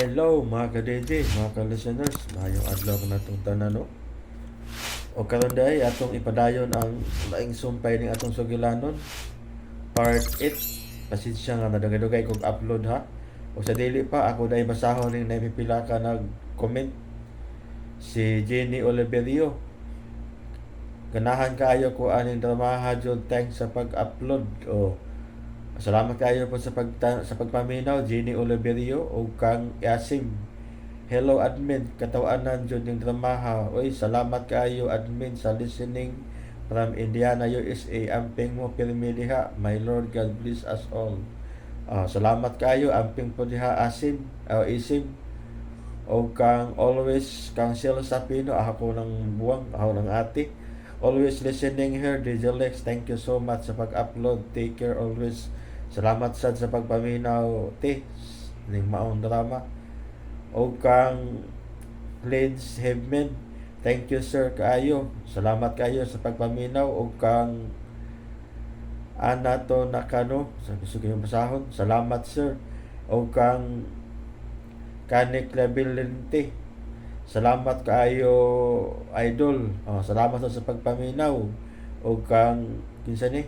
Hello mga ka-DJ, mga ka-listeners, maayong adlaw kanatong tanan, no? O karon diay atong ipadayon ang laing sumpay ning atong sugilanon. Part 8. Pasensya nga nadugay-dugay kog upload ha. O sa dili pa ako dai basahon ning naipipila ka nag-comment, si Jenny Oliverio. Ganahan kaayo ko aning dramaha jud, thanks sa pag-upload. O salamat kaayo po sa pagpaminaw, Jenny Oliverio, ug kang Yasim. Hello admin, katawanan jud ning dramaha. Oy, salamat kaayo admin sa listening from Indiana, USA. Amping mo pirmi diha. My Lord God bless us all. Ah, salamat kaayo, amping po diha Asim, Isim. O kang always kang Sel Sapino, ako ng buwang, ako ng ate. Always listening here, DJ Lex. Thank you so much sa pag-upload. Take care always. Salamat sad sa pagpaminaw, te. Ning maong drama. O kang Lens Hebman. Thank you sir kaayo. Salamat kaayo sa pagpaminaw. O kang Anato Nakano, sa gusto ko yung basahon. Salamat sir. O kang Kanik Labilinte. Salamat kaayo idol. Oh, salamat sa pagpaminaw. O kang kinsa ni?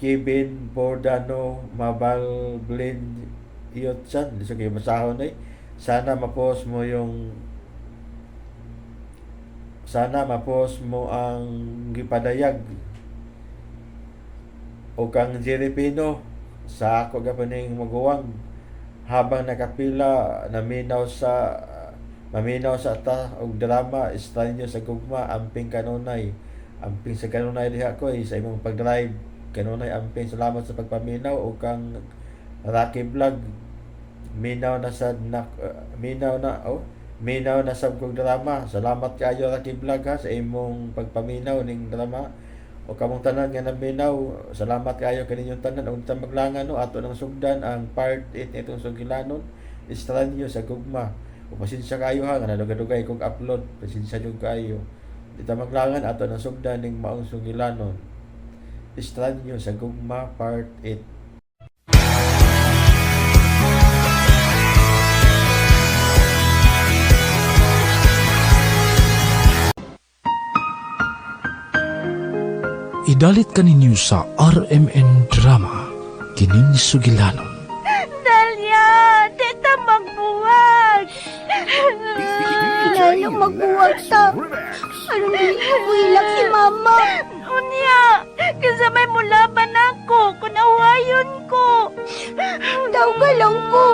Kevin Bordano Mabal Blin Iyotsan. Di sa kayo basahon eh. Sana ma-post mo ang gipadayag. O kang Jerry Pino sa ako gapaning maguwang habang nakapila naminaw sa maminaw sa ta og drama Estranyo sa Gugma. Amping kanunay, amping sa kanunay diha ko eh, sa imong pag-drive kanunay, amping. Salamat sa pagpaminaw. O kang Rocky Vlog, minaw na sad na, minaw na, oh, minaw na sab kog drama. Salamat kaayo Rocky Vlog ha sa imong pagpaminaw ning drama. O kamong tanan nga naminaw, salamat kaayo kaninyong tanan. Ug ta maglangan no, ato nang sugdan ang part 8 nitong sugilanon, Estranyo sa Gugma. O pasensya kayo ha nga nadugay-dugay kog upload, pasensya jud kaayo. Di ta maglangan, ato nang sugdan ning maong sugilanon, Estranyo sa Gugma part 8. Idalit kaninyo sa RMN Drama, kining sugilanon. Dalia, di ta magbuwag. Kinahanglan magbuwag ta. Aron dili mo si mama. Unya, kinsa may mulaban ako kung awayon ko. Tawga lang ko.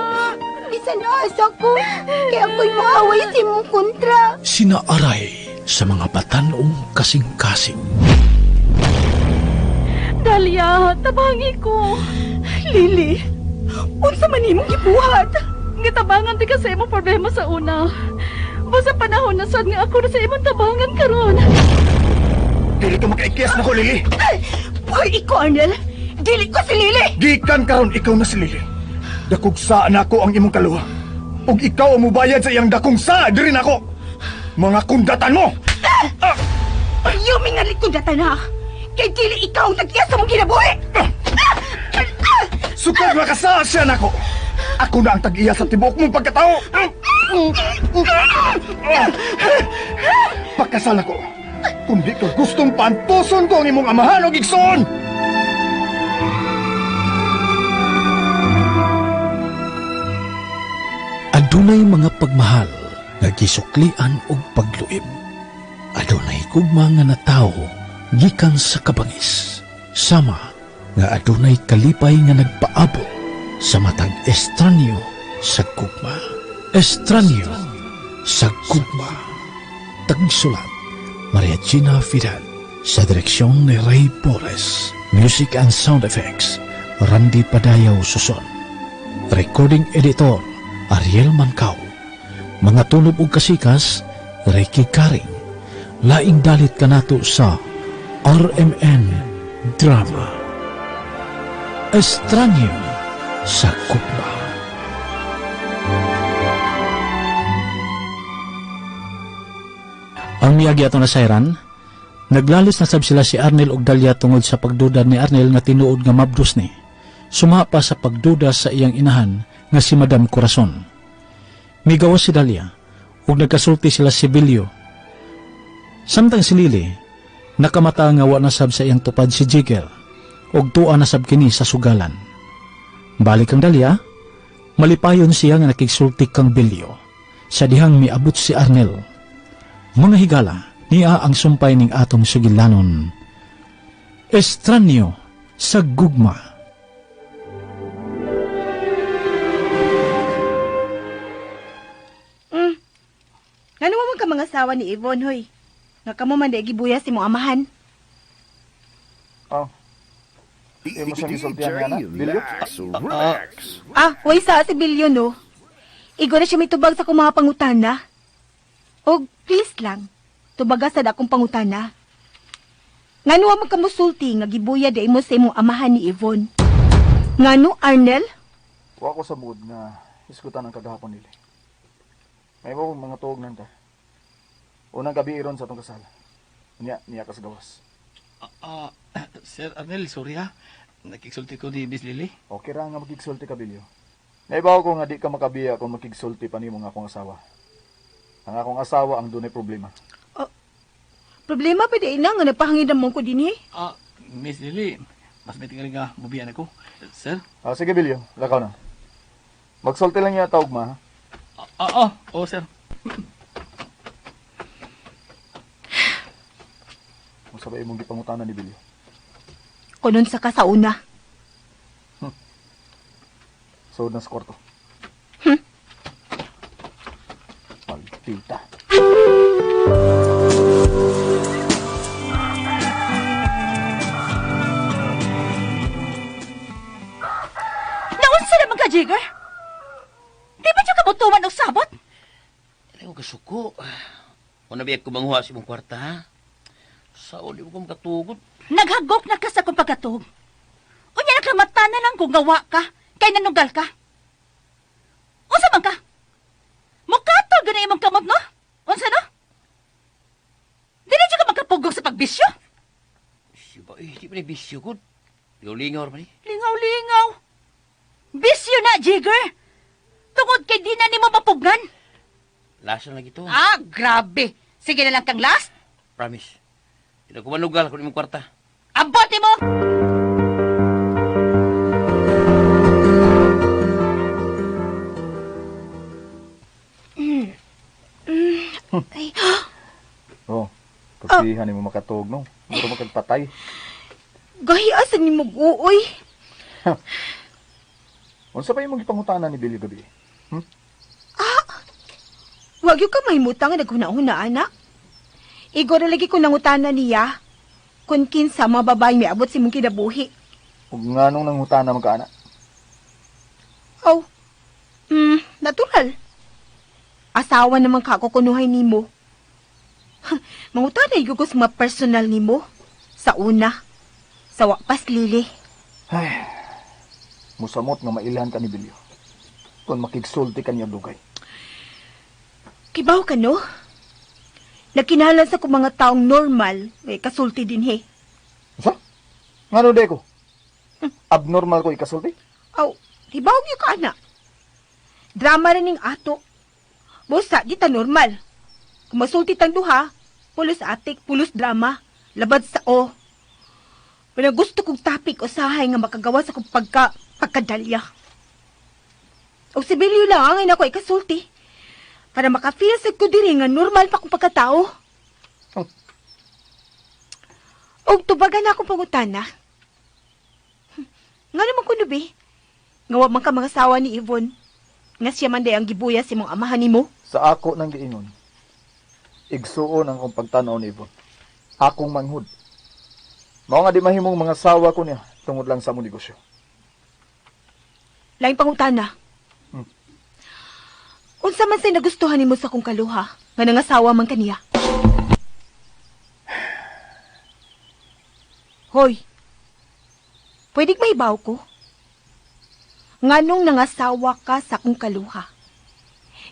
Bisan asa ko. Kaya ako'y maaway sa imong kontra. Sinaaray sa mga batanong kasing-kasing. Dalia, tabangi ko. Lily, unsa man imong gibuhat? Gitabangan di ka sa imong problema sa una. Basta panahon na sad nga ako na sa imong tabangan karon. Dili ka makaikiyas na ko, Lily. Hoy, ikaw, Arnel. Dili ko si Lily. Gikan karon ikaw na si Lily. Dakog sa nako ang imong kaluha. Ug ikaw ang mubayad sa iyang dakong sa diri nako. Mga kundatan mo. Ayaw may nga kundatan ha. Kay dili ikaw ang tag-iya sa mong kinabuhi. Sukad makasa siya nako. Ako na ang tag-iya sa tibuok mong pagkatao. Pagkasal ako. Kundi ka gustong pantuson ko ang imong amahan o igsoon. Adunay mga pagmahal nga gisuklian og pagluib. Adunay gugma nga natawo gikan sa kabangis. Sama nga adunay kalipay nga nagpaabot sa matag estranyo sa gugma. Estranyo sa Gugma. Tagsulat, Maria Gina Fidal. Sa direksyon ni Ray Porres. Music and sound effects, Randy Padayaw Suson. Recording editor, Ariel Mancao. Mga tunob ug kasikas, Ricky Karing. Laing dalit kanato sa RMN Drama. Estranyo sa Gugma. Ang miyagi ato na sayran, naglalis na sab sila si Arnel ug Dalia tungod sa pagduda ni Arnel nga tinuod nga mabdos ni. Suma pa sa pagduda sa iyang inahan nga si Madam Corazon. Migawas si Dalia ug nagkasulti sila si Bilyo. Samtang si Lily, nakamata nga wa nasab sa iyang tupad si Jigger ug tuwa nasab kini sa sugalan. Balik ang Dalia, malipayon siya nga nakigsulti kang Bilyo sa dihang miabot si Arnel. Mga higala, niya ang sumpay ning atong sugilanon. Estranyo sa gugma. Ngano man ka mga asawa ni Yvonne, hoy? Nga kamo man di gibuya si mong amahan. Oh. Imo siyang gisultihan niya na, Bilyo? Ah, way sa si Bilyo, no? Igo na siya may tubag sa akong mga pangutana. Og please lang, tubaga sa akong pangutana. Ngano wa man kamusulti nga gibuya di mo sa imong amahan ni Yvonne? Ngano, Arnel? Wa ko sa mood nga iskutan ang kagahapon nila. May mo kong mga tuog nanta. Unang gabi iron sa atong kasal. Niya, niya ka sa gawas. Ah, Sir Arnel, sorry ha. Nakiksulti ko ni Miss Lily. Okay ra nga makigsulti ka, Bilyo. Naibaw ko nga di ka makabiya kung makigsulti pa nimo nga akong asawa. Ang akong asawa ang dunay problema. Problema pa di na nga nagpahangin mo ko dinhi. Ah, Miss Lily, mas may tingali nga mubiyan ako. Sir? Ah, sige, Bilyo. Lakaw na. Magsulti lang niya taog ma. Ha? Oh, sir. Kung sabay imong gipangutana ni Bilyo. Kunon sa ka sa una. Suod na sa kwarto. Maldita. Naunsa naman ka, Jigger? Di ba siya kabutuman og sabot? Dili ko kasuko. Una biya ko manguha sa imong kwarta, ha? Sao di mo ko makatugod? Naghagok na ka sa akong pagkatug. Unya nakamata na lang kung gawa ka, kay nanugal ka. Unsa man ka? Mukatog na imong kamot, no? Unsa no? Dili siya ka makapugong sa pagbisyo? Siya ba, eh, di ba ni bisyo ko? Lingaw-lingaw ra man eh. Lingaw-lingaw. Bisyo na, Jigger. Tungod kay di na nimo mapugnan. Lasa lang ito. Ah, grabe. Sige na lang kang last. Promise. Di na ko manugal kung imong kwarta. Abot mo! Ay, Oh, pagsihan nimo makatuog no. Mura makagpatay. Gahi asa ni mo uoy. Unsa pa imong gipangutana ni Bilyo gabi? Wag yung ka mahimutang nga naghuna-huna, anak. Igo ra lagi ko nangutana niya. Kung kinsa mga babae may abot si mong kinabuhi. Ug nganong nangutana man ka ana? Oh, natural. Asawa naman ka ako kunuhay nimo. Mangutana ko sa mga personal nimo. Sa una, sa wapas lili. Ay, musamot nga mailhan ka ni Bilyo. Kung makigsulti ka niya dugay. Kibaw ka, no? Nagkinahalan sa kong mga taong normal, may kasulti din he. Unsa? Ngano de ko? Abnormal ko ikasulti? Aw, kibaw gyud ka, anak. Drama rin ning ato. Busa, di ta normal. Kung masulti tang duha, pulos atik, pulos drama, labad sa o. Pero gusto kong topic usahay nga makagawa sa kong pagkadalya. O si Bilyo lang ang ina ko ikasulti. Para makafeel sa ko diri nga normal pa kong pagkatao. Oh. Og tubagan na akong pangutana. Nga naman kuno be? Nga wa man ka mga sawa ni Yvonne. Nga siya man day ang gibuya sa imong amahan nimo. Sa ako nang giingon. Igsuon ang akong pagtan-aw ni Yvonne. Akong manghud. Mao nga di mahimong mga sawa ko niya tungod lang sa among negosyo. Laing pangutana. Unsa man say nagustuhan nimo sa akong kaluha nga nangasawa man kaniya? Hoy. Pwede mahibaw ko? Nganong nangasawa ka sa akong kaluha?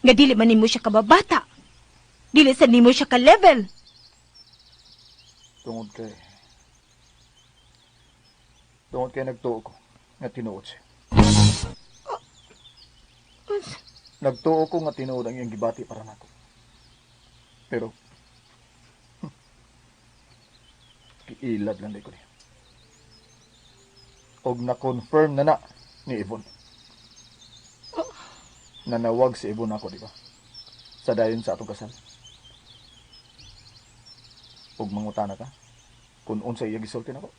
Nga dili man nimo siya kababata. Dili sa nimo siya ka-level. Tungod kay nagtuo ko nga tinuod siya. Nagtuo ko nga tinuod ang iyang gibati para nako. Pero, giilad lang ko niya. Og na-confirm na na ni Yvonne. Nanawag si Yvonne ako, di ba? Sa dayon sa atong kasal. Og mangutana ka kung unsa iya gisulti nako.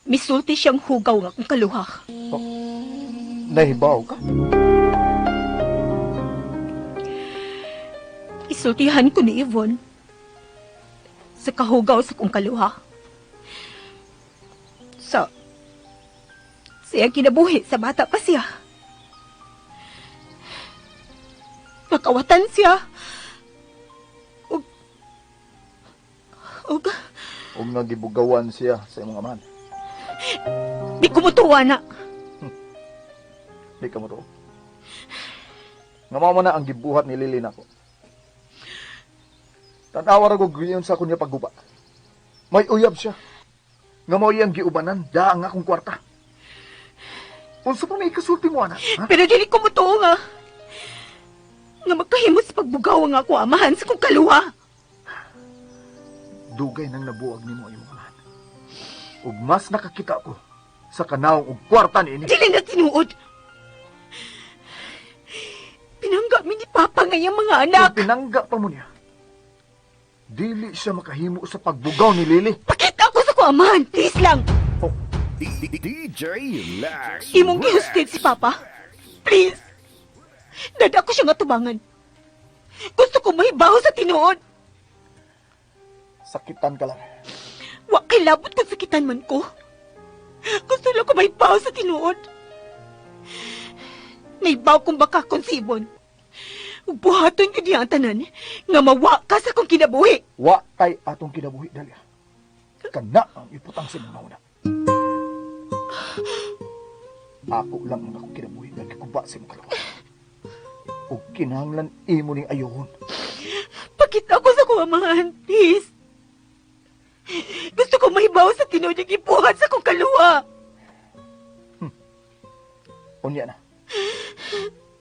Misulti siyang hugaw nga akong kaluha. Nahibaw ka? Isultihan ko ni Yvonne sa kahugaw sa kong kaluha. Sa siya kinabuhi sa bata pa siya. Nakawatan siya. Ug ug Og nagibugawan siya sa imong amahan. Di ko mutuwa na. Di ka mo to. Nga mao man na ang gibuhat ni Lily nako. Tan-awa ra ko giyon sa kunya pagguba. May uyab siya. Nga mao iyang giubanan, daa ang akong kwarta. Unsa pa may ikasulti mo ana? Ha? Pero dili ko mutuo nga. Nga magkahimot sa pagbugaw ang ako amahan sa kong kaluha. Dugay nang nabuag nimo ang imong amahan. Ug mas nakakita ko sa kanawong og kwarta niini. Dili na tinuod. Pinangga mi ni Papa nga iyang mga anak. Kung pinangga pa mo niya, dili siya makahimo sa pagbugaw ni Lily. Pakita ko sa kong amahan, please lang. Oh. DJ Lex. Imong gihustin si Papa. Please. Dada ko siya nga tubangan. Gusto ko mahibaw sa tinuod. Sakitan ka lang. Wa kay labot kung sakitan man ko. Gusto lang ko mahibaw sa tinuod. Naibaw kong baka konsibon. Ug buhaton ko niya ang tanan nga mawa ka sa akong kinabuhi. Wa kay atong kinabuhi, Dalia. Kana ang iputang sa imong nauna. Ako lang ang akong kinabuhi nga gikuba sa imong kalawa. Ug kinahanglan imo ning ayuhon. Pakita ko sa akong amahan, please. Gusto ko mahibaw sa tinuod yung ibuhat sa akong kaluha. Unya na.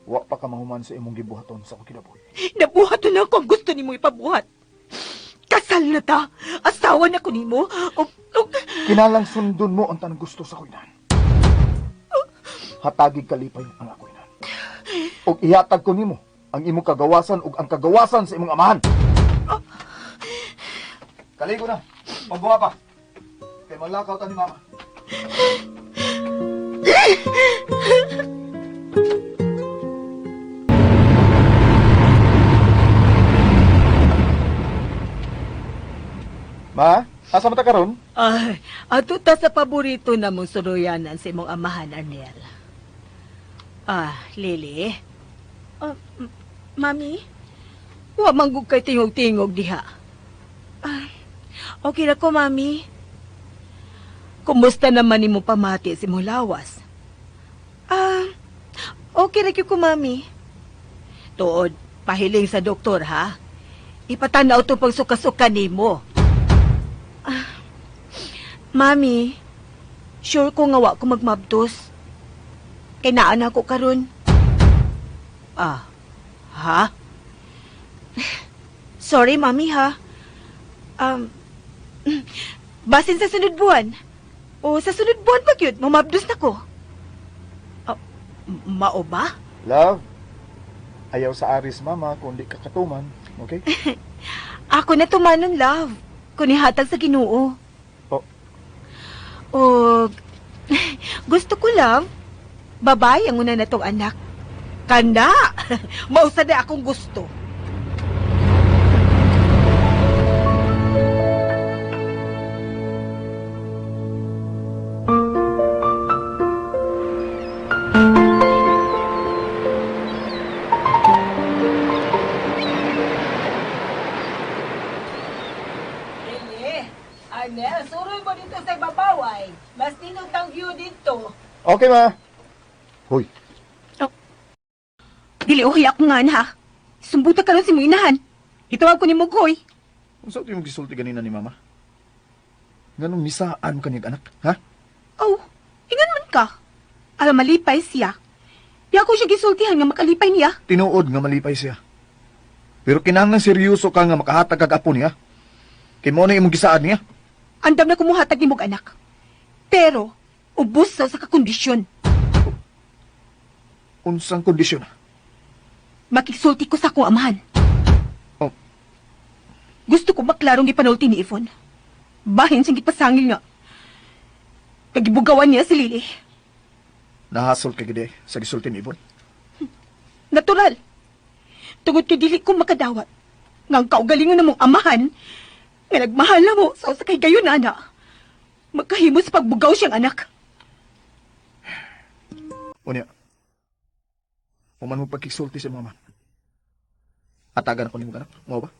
Wa pa ka mahuman sa imong gibuhaton sa akong kinabuhi. Nabuhaton na ako ang gusto nimo ipabuhat. Kasal na ta. Asawa na ko nimo. O, Kinalang sundon mo ang tanang gusto sa akong inahan. Hatagig kalipay ang ako inahan. Og ihatag ko nimo ang imong kagawasan ug ang kagawasan sa imong amahan. Kaligo na. Pagbuha pa. Kay malakaw ta ni mama. Ma, asa man ta karon? Ay, ato ta sa paborito na mong suruyanan sa imong amahan, Arnel. Ah, Lily. Oh, Mami? Wa man gud kay tingog-tingog diha. Ah, okay ra ko, Mami. Kumusta naman nimo pamati sa imong lawas? Ah, okay ra gyud ko, Mami. Tuod, pahiling sa doktor, ha? Ipatanaw to pagsuka-suka nimo. Ah, Mami, sure ko nga wa ko magmabdos. Kay naa na ako karon. Ah, ha? Sorry, Mami, ha? Basin sa sunod buwan. O sa sunod buwan pa gyud, mamabdos na ko. Ah, mao ba? Love, ayaw sa aris mama kung di ka katuman, okay? Ako na tumanon, love. Kung ihatag sa Ginoo. Oh. O, gusto ko, love. Babae ang una na tong anak. Kana! Mausa na akong gusto. Arnel, suroy mo dito sa ibabaway. Mas tinutang view dito. Okay, ma. Hoy, Dili uhi ako nga ha. Sumbuta ka ron si mong inahan. Itawag ko ni Mughoy. unsa ito yung gisulti ganina ni mama? Nganong nisaan mo kanyang anak, ha? Oh, ingan man ka. Alam malipay siya. Di ako siya gisultihan nga makalipay niya. Tinuod nga malipay siya. Pero kinahanglan seryoso ka nga makahatag kag apo niya. Kay mao na imong gisaad niya. Andam na kumuhatag nimog anak. Pero, ubos sa kakondisyon. Unsang kondisyon? Makisulti ko sa akong amahan. Oh. Gusto ko maklarong gipanulti ni Yvonne. Bahin siyang gipasangil nga. Kagibugawan niya si Lily. Nahasol ka gid sa gisulti ni Yvonne. Natural. Tungod kay dili ko makadawat. Nga ang kaugalingon na mong amahan, nga nagmahal na mo sa usa kay gayon, ana. Magkahimo sa pagbugaw siyang anak. Unya. Human mo pagkisulti sa mama. Atagan ako nimo anak. Mao ba?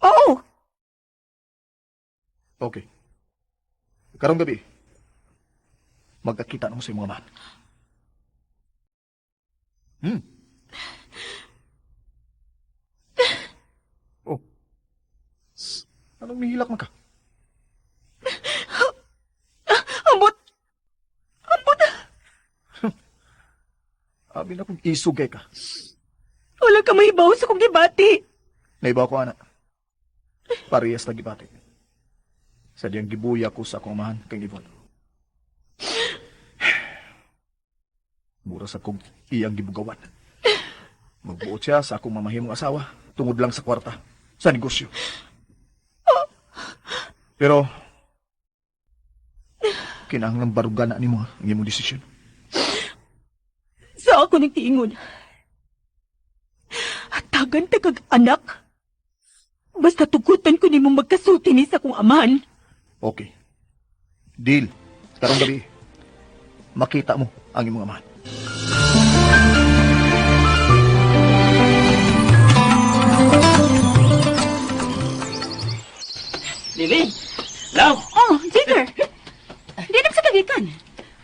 Oo. Okay. Karong gabi, magkakita na mo sa imong amahan. Oh. Anong mihilak man ka? Ambot. Ambot. Abi na kung isugay ka. Wala ka mahibaw sa kong gibati. Naiba ko, anak. Parehas na gibati. Sadyang gibuya ko sa akong amahan kang Yvonne. Mura sa kong iyang gibugawan. Magbuot siya sa akong mamahimong asawa tungod lang sa kwarta, sa negosyo. Pero, kinahanglang barugan na nimo ang imong desisyon. Sa ako nagtiingon. Hatagan ta kag anak. Basta tugutan ko nimo magkasulti ni sa akong amahan. Okay. Deal. Karong gabi, makita mo ang imong amahan. Lily! Love! Oh, Jigger. Di na sa kagikan.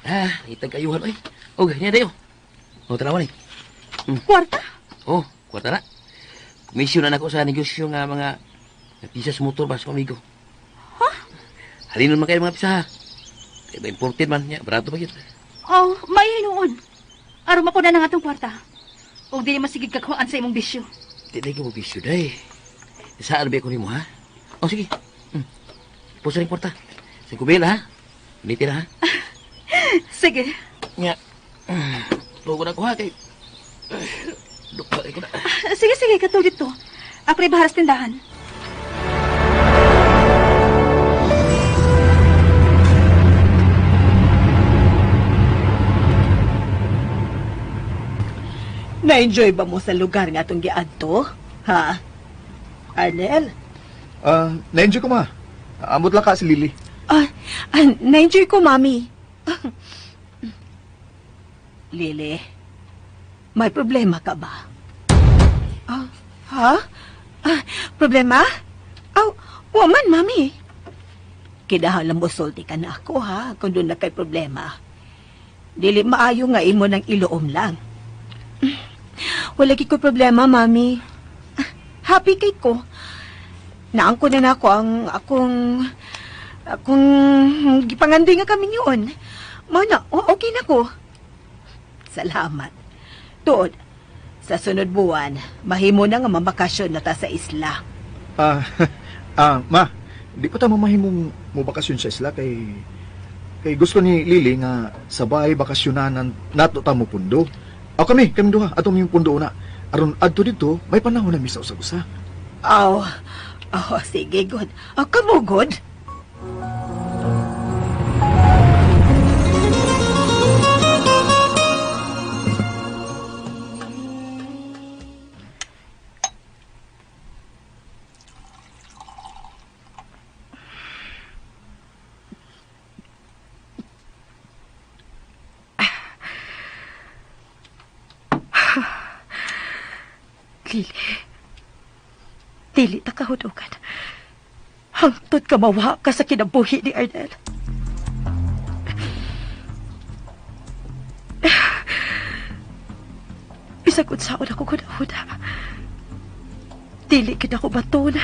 Ah, itag ayuhan oy. Og, niya dayo. O tanawan ni. Kwarta? Oh, kwarta na. Komisyon na nako sa negosyo nga mga pisa sa motor ba sa amigo. Huh? Halinon man kayo mga pisa ha. Kaya ba imported man niya, barato pa gyud. Oh, may hinuon. Aron mapuna na nga atong kwarta. Og dili masigig kakuhaan sa imong bisyo. Di ko mo bisyo day. Saan ba ko nimo ha? Oh, sige. Puso rin kwarta. Sa kubila ha. Ulitin ha. Sige. Nga. Tugo na ko ha kay. Dukha ko na. Sige, sige, katulad dito. Ako rin bahala sa tindahan. Na-enjoy ba mo sa lugar nga atong giadto? Ha? Arnel? Na-enjoy ko ma. Ambot lang ka si Lily. Na-enjoy ko, Mami. Lily, may problema ka ba? Ha? Problema? Aw, waman, Mami. Kinahanglan mo sulti ka na ako, ha? Kung doon na kay problema. Dili maayo nga imo ng iloom lang. Wala ko problema, Mami. Happy kay ko. Naangko na nako ang akong gipangandoy nga kami niyon. Mao na, okay na ko. Salamat. Tuod, sa sunod buwan, mahimo na nga mabakasyon na ta sa isla. Ma, di pa ta mamahimong mobakasyon sa isla kay gusto ni Lily nga sabay bakasyonanan nato ta mo pundo. Aw kami duha ato miyong pundo una. Aron adto dito, may panahon na mi sa usag-usa. Aw, aw, sige, good. Aw, kamo, good. Lili, dili ta kahudugan. Hangtod ka mawa ka sa kinabuhi ni Arnel. Bisag unsaon ako kunahuda. Dili gid ako baton.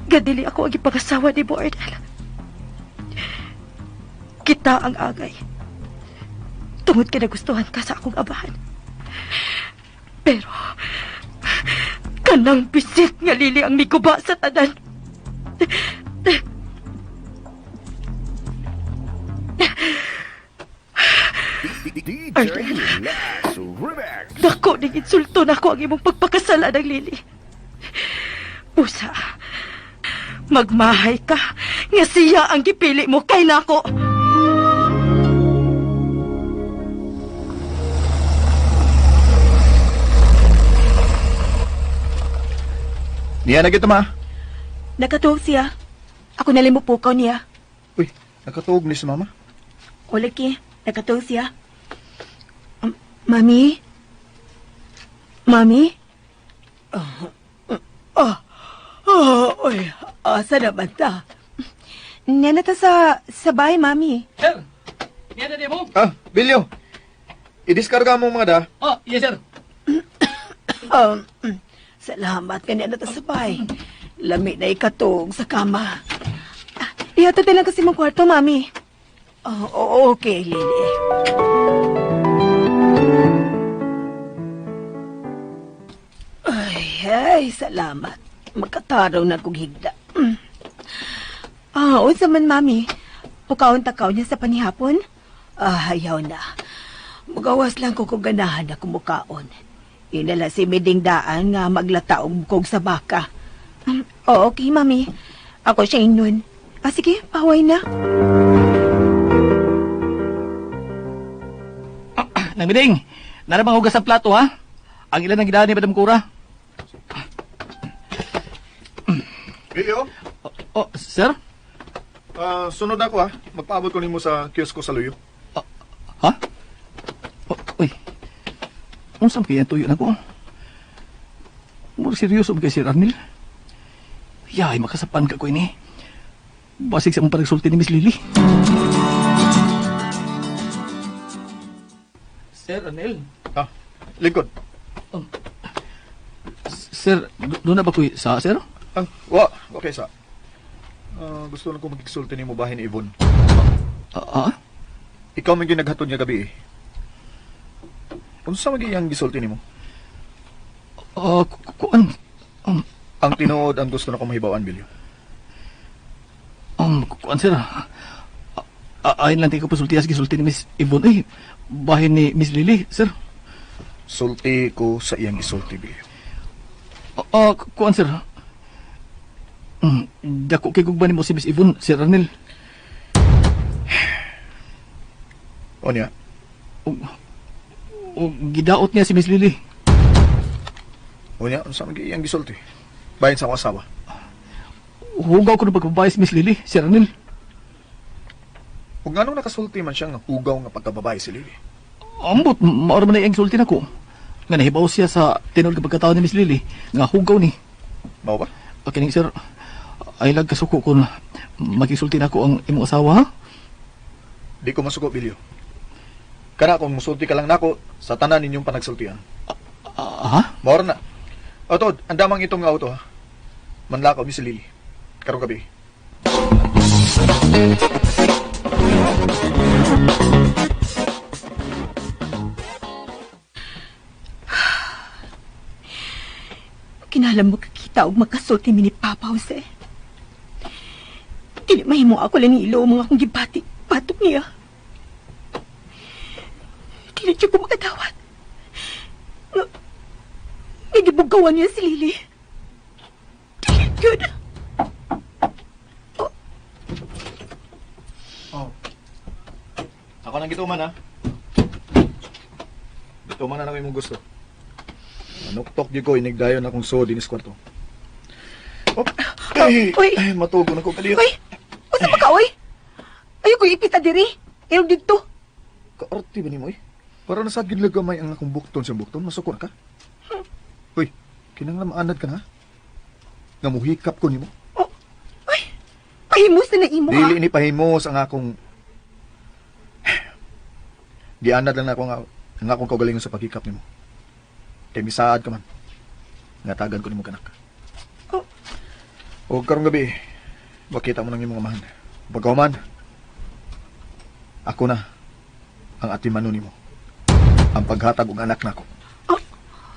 Nga dili ako ang ipangasawa ni mo, Arnel. Kita ang angay. Tungod kay nagustuhan ka sa akong abahan. Pero, kanang bisit nga Lili ang miguba sa tanan. DJ Arnel. Lax Remix. Dako ning insulto nako ang imong pagpakasala ng Lili. Pusa, magmahay ka nga siya ang gipili mo kay nako. Niya na kita ma. Nakatuog siya. Ako na lang mupukaw niya. Uy, nakatuog ni si mama. O laki, nakatuog siya. Mami? Mami? Oh, oh, oy, asa naman ta? Nena ta sa bahay, Mami. Sir, niya na di mo? Ah, Bilyo. I-diskarga mo mga da. Oh, yes sir. Salamat ka na ta sa bahay. Lami na ikatog sa kama. Ihatod na lang kasi mong kwarto, Mami. Oh, okay, Lily. Ay, ay, salamat. Magkataraw na kong higda. Mm. Ah, unsa man, Mami. Pukaon takaw niya sa panihapon? Ah, ayaw na. Magawas lang ko kung ganahan ako mukaon. Inala si Miding Daan nga maglataog bukog sa baka. Oo, okay, Mami. Ako siya inun. Ah, sige, paway na. Nang Miding, narabang hugas ang plato ha? Ang ilan ang gidaan ni Madam Cura. Bilyo, Oh, sir? ah, sunod ako ha. Magpaabot ko nimo sa kiosko sa Luyo. Ha? Oh, uy. Unsa man kaya ang tuyo na ko? Mura seryoso man kay Sir Arnel. Yay, makasapan ka ko ini. Basig sa mong panagsulti ni Miss Lily. Sir Arnel. Ah, lingkod. Sir, doon na ba ko sa sir? Ah, wa, okay sa. Ah, gusto lang ko magigsulti nimo bahin ni Yvonne. Ah, ah? Ikaw man ginaghatod niya gabi eh. Unsa man gyud ang gisulti nimo? Ah, kuan. Ang tinuod ang gusto na ko mahibaw-an, Bilyo. Kuan sir. Ayon lang tayo ko pasulti as gisulti ni Miss Yvonne. Eh, bahin ni Miss Lily, sir. Sulti ko sa iyang gisulti, Bilyo. Ah, kuan sir. Dako kay gugma nimo si Miss Yvonne, Sir Arnel. O niya, Og gidaot niya si Miss Lily. o niya, unsa man gyud iyang gisulti? Bahin sa akong asawa. Hugaw ko ng pagbabae si Miss Lily, Sir Arnel. Ug nganong nakasulti man siya nga hugaw nga pagkababae si Lily? Ambot, maoro man na iyang sulti nako. Nga nahibaw siya sa tinuod nga pagkatao ni Miss Lily, nga hugaw ni. Mao ba? Kining sir, ay lag kasuko kung makisulti nako ang imong asawa, ha? Di ko masuko, Bilyo. Kana kung musulti ka lang nako sa tanan ninyong panagsultian. Ah, ha? Mao ra na. O tod, ang damang itong auto ha. Manlakaw mi si Lily. Karong gabi. Kinalam mo kakita og makasulti mi ni Papa Jose. Dili mahimo ako lang ni ilo mga akong gibati. Patok niya. Dili siya ko makadawat. Nga, nga gibugawan niya si Lily. Dili yun. Oh. Ako nang gituman ha. Gituman na lang imong gusto. Manuktok di ko inigdayon akong suod dinis kwarto. Oh, ay, Uy. ay, matugo na ko kaliyo. Uy! Usa pa ka, uy! Ayaw ko ipita diri. Ayaw dito. Kaarte ba nimo eh? Para nasad gid lang gamay ang akong bukton sa bukton, masuko na ka. Uy, kinanglan maanad ka na. ha? Nga muhikap ko nimo. Oh, ay! Pahimos na na imo, ha? Dili ni pahimos ang akong Gianad lang na ako ang akong kaugalingon sa paghikap nimo. Kay misaad ka man. Ngatagan ko nimo kanak. Oh. O karong gabi, makita mo nang imong amahan. Pagkahuman, ako na Ang atimano nimo. Ang paghatag og anak nako.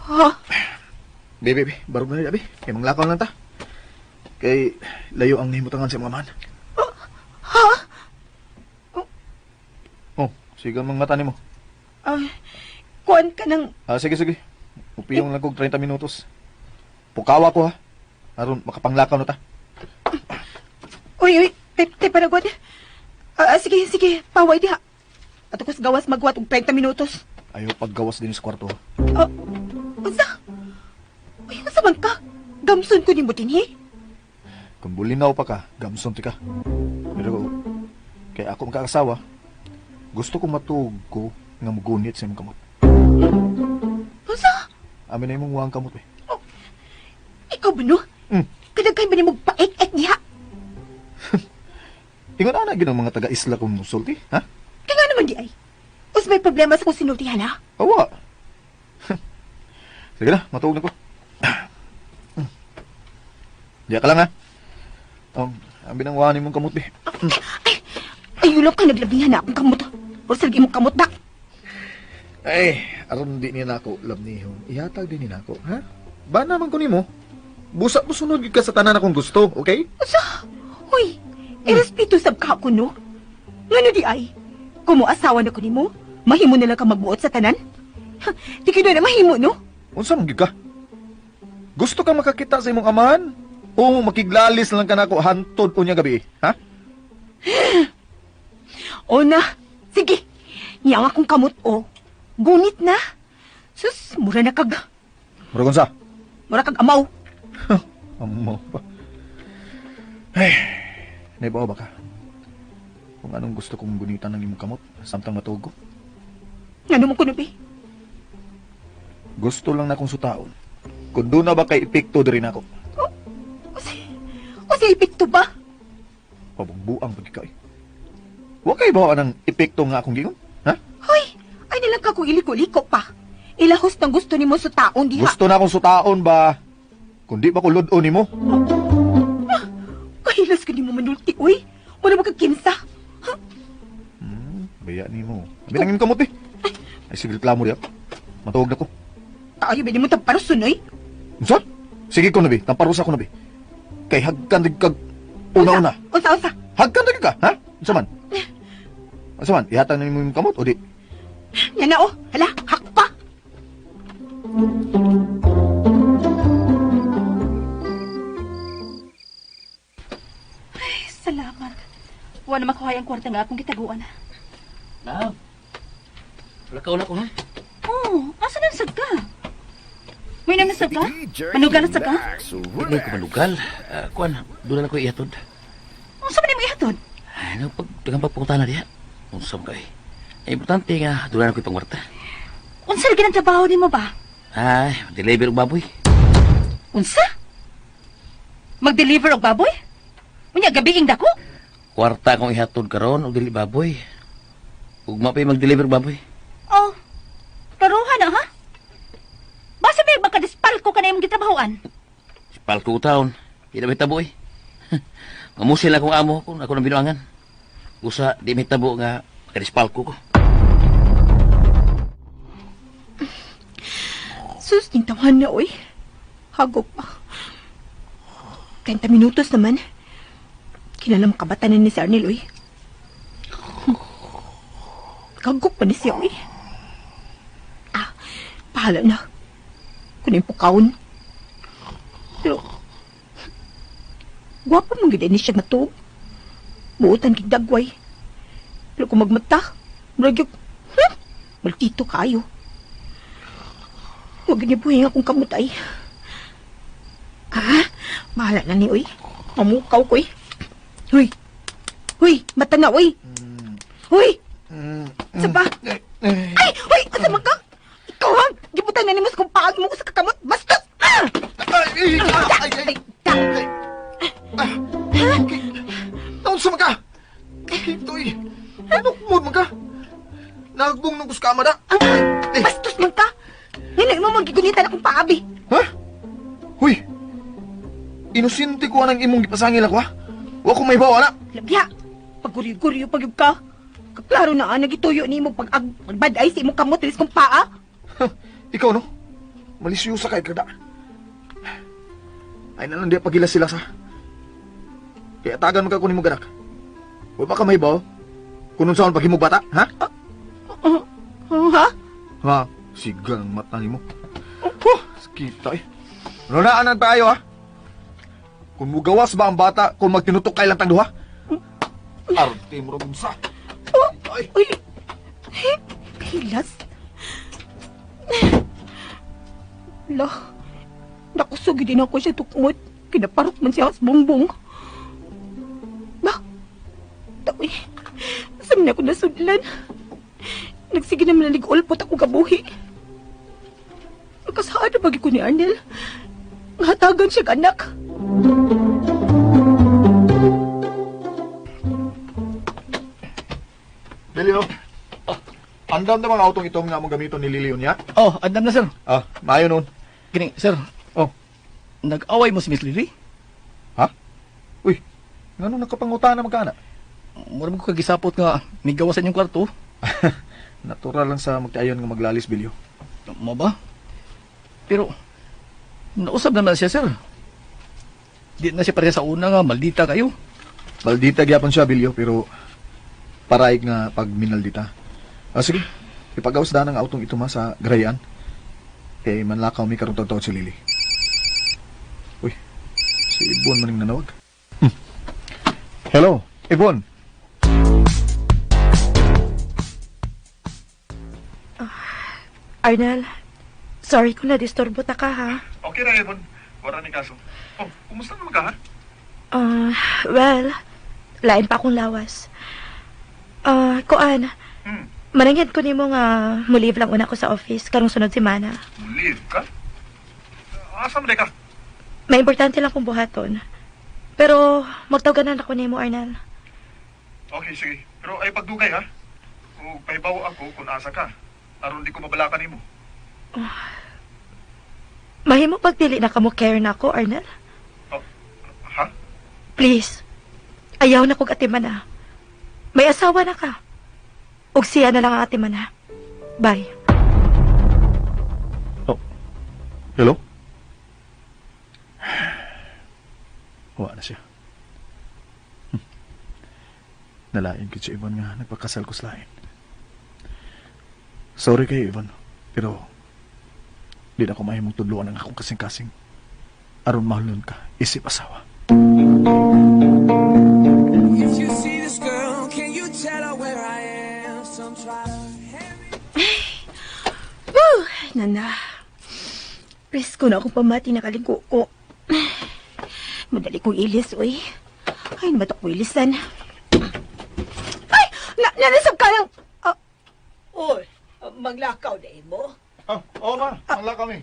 Ha? Be, be, be, barog na ni, be. Kay manglakaw lang ta. Kay layo ang nahimutangan sa mga man. Ha? Oh, sige mang mata nimo. Ah, kuan ka ng... Ah, sige, sige. Upiyong lang kog 30 minutos. Pukawa ko ha. Aron makapanglakaw na ta. Uy, uy, te, panagod. Ah, sige, sige, paway diha. Ato ko sa gawas magwat og 30 minutos. Ayaw paggawas din sa kwarto. Ah, unsa? Uy, unsa man ka? Gamson ko nimo dinhi. Kung bulinaw pa ka, gamson ti ka. Pero kay ako makakasawa, gusto ko matuog ko nga mugunit sa imong kamot. Unsa? Amin na imong wang kamot eh. Ikaw ba no? Mm. Kadaghay ba nimo paek-ek diha? Ingon ana gyud ang mga taga-isla kung musulti, ha? Kaya nga naman di ay. Us may problema sa kung sinultihan ha? Awa. Sige na, matuog na ko. Diya ka lang ha. Ang binangwahan nimong kamot eh. Ay, ayulo ka naglabihan na akong kamot. Or sa imong kamot na. Ay, aron di niya nako labnihon. Ihatag din ni nako, ha? Ba naman ko nimo? Busa mo sunod gyud ka sa tanan akong gusto, okay? Unsa? Uy, irespeto sab ka ako no. Ngano di ay? Kung mo asawa na ko nimo, mahimo na lang ka magbuot sa tanan? Ha, di ka na mahimo no? Unsa man gyud ka? Gusto ka makakita sa imong amahan? O makiglalis lang ka nako hantod unya gabi, ha? O na, sige. Niyang akong kamot o. Gunit na. Sus, mura na kag, Murag unsa? mura kag amaw. Amo pa. Ay, naibaw ba ka? Kung anong gusto kong gunitan ng imong kamot samtang matuog ko. Ngano mo kuno be? Gusto lang na akong sutaon. Kung doon na ba kay epekto diri nako. O si epekto ba? Pabugbuang pag ikaw eh. Wa kay bawa ng epekto nga akong gingon? Ha? Hoy, ay nilang ka kung iliko-liko pa. Ilahos ng gusto nimo sa taon diha. Gusto na akong sutaon ba? Kundi ba ko lud-on nimo? Kahilas ka nimo manulti, uy. Wala mo ka kinsa. Baya nimo. Abi nang imong kamot eh. Ay sige reklamo diya. Matuog na ko. Tayo ba nimo tamparuson, uy? Unsa? Sige ko na bi, tamparusa ko na bi. Kay hagkan dig kag una-una. Unsa, unsa? Hagkan dig ka, ha? Unsa man? Unsa man? Ihatag na nimo imong kamot o di? Yan na, oh. Hala, hakpa. Ay, salamat. Wala na makuha ang kwarta nga akong gitaguan. Love. Lakaw na ko ha. Oh, asa na sad ka? May naman sad ka? Manugal na sad ka? Hindi ko manugal. Kuan, doon na ko ihatod. Unsa man nimo ihatod? Ay, no, pag daghang pagpunta na diha. Unsa man ka eh. Ay, importante nga, doon na ko ipangwarta. Unsa lagi ang trabaho nimo ba? Ay, deliver og baboy. Unsa? Mag-deliver og baboy? Unya gabiing dako? Kwarta akong ihatod karon og dili baboy. Ugma pa mag-deliver og baboy. Oh, klaruhan na ha? Basta may makadispalko ka na imong gitrabahoan. Palko taon. Di na may tabo eh. Mamusil akong amo kung ako nang binuangan. Usa, di may tabo nga makadispalko ko. Sus, tintawan na, uy. Hagop pa. 30 minutos naman. Kilala mo kabatanan ni si Arnel, uy. Kagok pa ni siya, uy. Ah, pahala na. Kunin pukawon. Pero, gwapo mong gid ni siya matug. Buotan kig dagway. Pero kung magmata, murag yung, maltito kayo. Huwag niya buhay akong kamutay. Ah, bahala na ni, uy. Mamukaw ko, uy. Huy! Huy! Mata na, uy! Huy! Sa pa? Ay! Huy! Asa man ka? Ikaw, ha? Gibutan na ni mo sa kung paag mo ko sa kakamot. Bastos! Ah! Ay, ay, ay, ay, Ta! Naon sa ka? Ito'y, ano mo man ka? Nagbong nung kuskama na. Ang bastos man ka! Ngayon mo magigunitan akong paabi. Ha? Huy! Inosente ko anang imong gipasangil ako, ha? Wa ko may bawa na. Labya! Paguryo-guryo pag ka. Klaro na nagituyo nimo pag pagbaday sa imong kamot diri sa kong paa. Ikaw no? Malisyosa kay kada. Ay na lang di pagila sila sa. Kaya tagan man ka kunin mo ganak. Wa ba ka mahibaw? Kung unsaon paghimog bata, ha? Ha? Ha? Sigal ang mata nimo. Huh, kita eh. Runaan tayo ha. Kung mugawas ba ang bata kung magtinutok kay lang tang duha? Arte mo ra sa. Ay. Uy. Hilas. La. Nakusog din ako siya tukmot. Kinaparok man siya sa bongbong. Ba? Tawi. Saan na ako nasudlan? Nagsige naman nalig-ulpot ako kabuhi. Nakasaad na bagi ko ni Arnel. Ngatagan siya anak. Lilio. Andam na mga autong itong nga mong gamiton ni Lilio niya? Oh, andam na, sir. Ah, maayo nun. Kini, sir. Oh. Nag-away mo si Miss Lily? Ha? Uy, ngano nakapangutan na magkana? Mura mo ko kagisapot nga migawasan yung kwarto. Natural lang sa magtiayon nga maglalis, Bilyo. Mo ba? Pero, nausab naman siya, sir. Di na siya pareha sa una nga, maldita kayo. Maldita gyapon siya, Bilyo, pero paraig nga pag minaldita. Ah, sige, ipagawas daan ang autong ito ma sa grayan. Kay manlakaw mi karong taon si Lily. Uy, si Ibon maning nanawag. Hello, Ibon. Arnel, sorry kung na-disturbo ta ka ha. Okay ra, Ibon. Wala ni kaso. Oh, kumusta naman ka ha? Well, lain pa akong lawas. Kuan, mananghid ko nimo nga mo-leave lang una ko sa office karong sunod semana. Leave ka? Asa man ka? May importante lang kong buhaton. Pero magtawganan ako nimo, Arnel. Okay, sige. Pero ay pagdugay ha. O pahibaw ako kung asa ka. Aron di ko mabalakan nimo. Mahimo pagdili na kamo care na ako, Arnel. Oh, ha? Please. Ayaw na kog atiman na. May asawa na ka. Ug siya na lang ang atiman na. Bye. Oh. Hello? Wala na siya. Nalain ko si Ivan nga nagpakasal ko sa lain. Sorry kay Ivan, pero di na ako mahimong tudluan ang akong kasing-kasing. Aron mahalon ka, isip asawa. If you see this girl, can you tell her where I am? Some try to Woo! Nana. Presko na akong pamati na kaliko ko. Madali kong ilis, uy. Ay, naman ako ilisan. Ay! Nanasab ka ng... Uy, maglakaw na mo. Oh, oo ma, manglakaw mi.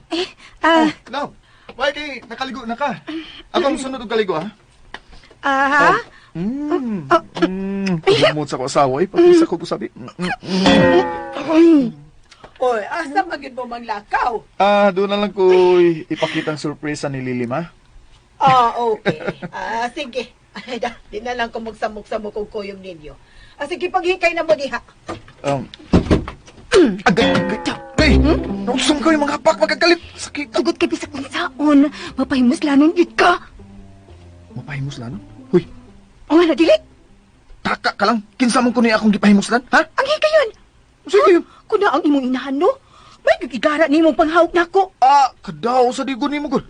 Ah, Oh, love, why kay nakaligo na ka? Ako ang sunod og kaligo ha? Ha? Pagmumot sa ko asawa eh, pag-isa ko sabi. Uy, asa magid mo maglakaw? Ah, doon na lang ko ipakita ang surprise ni Lily ma. Ah, okay. Ah, sige. Ay, da, di na lang ko magsamok-samok og kuyog ninyo. Ah, sige, paghikay na mo diha. Agay, agay, agay! Nausam ko yung mga pak, magkagalit! Sakit! Sugot kay bisag unsaon. Mapahimuslanon gyud ka. Mapahimuslan? Huy, O nga na, dili. taka ka lang. Kinsa man ko niya akong gipahimuslan, ha? Ang hikayon. Sige yun. Kuna ang imong inahan, no? May gigigara ni imong panghawak nako. Ah, kadaw sa digo nimo gud.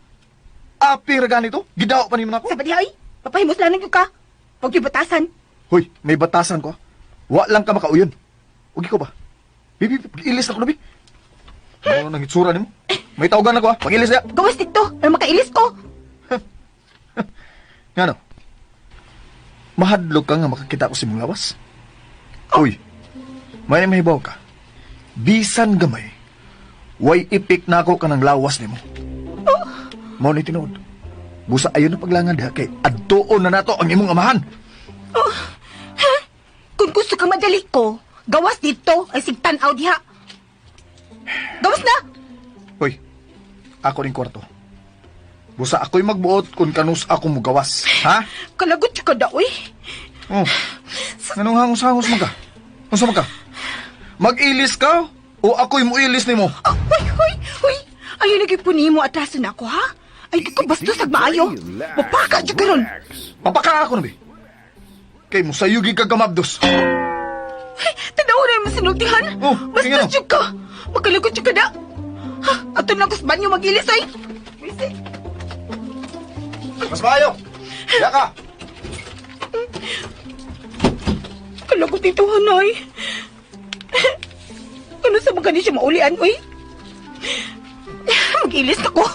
Ah, pira ganito? Gidaw pa nimo nako? Sa diha, ay. Papahimuslanon gyud ka. Huwag yung batasan. Hoy, may batasan ko. Wa lang ka makauyon. Ugi ko ba? Bibi, pag-ilis na ko na, bi. Ano nang itsura nimo? May tawagan ako, ha? Pag-ilis na. Gawas dito. Ano makailis ko? Ngano? Mahadlok ka nga makakita ko sa imong lawas? Uy, may mahibaw ka. Bisan gamay, way ipik na ako kanang lawas nimo. Mao ni tinuod. Busa ayon na paglangan diha kay adtuon na nato ang imong amahan. Oh, ha? Kung gusto ka madali ko, gawas dito ay sigtan-aw diha. Gawas na! Hoy, ako ning kwarto. Busa ako'y magbuot kung kanus ako mugawas. Ha? Kalagot ka da, uy. Oh. Nganong hangos-hangos man ka? Unsa man ka? Mag-ilis ka o ako'y muilis nimo? Oh, huy, huy, huy. Ayaw lagi po nimo atraso na ako, ha? Ay, ko bastos ag maayo. Mapaka jud karon. Mapaka ako na bi. Kay mo sayo gid ka gamabdos. Tanaw na yung sinultihan. Oh, Bastos jud ka. Makalagot jud ka na. Ha, ato na ko sa banyo mag-ilis, ay. Mas maayo. Ya ka. Kalagot ito, hanay. Ano sa mga siya maulian, uy? Mag-ilis na ko.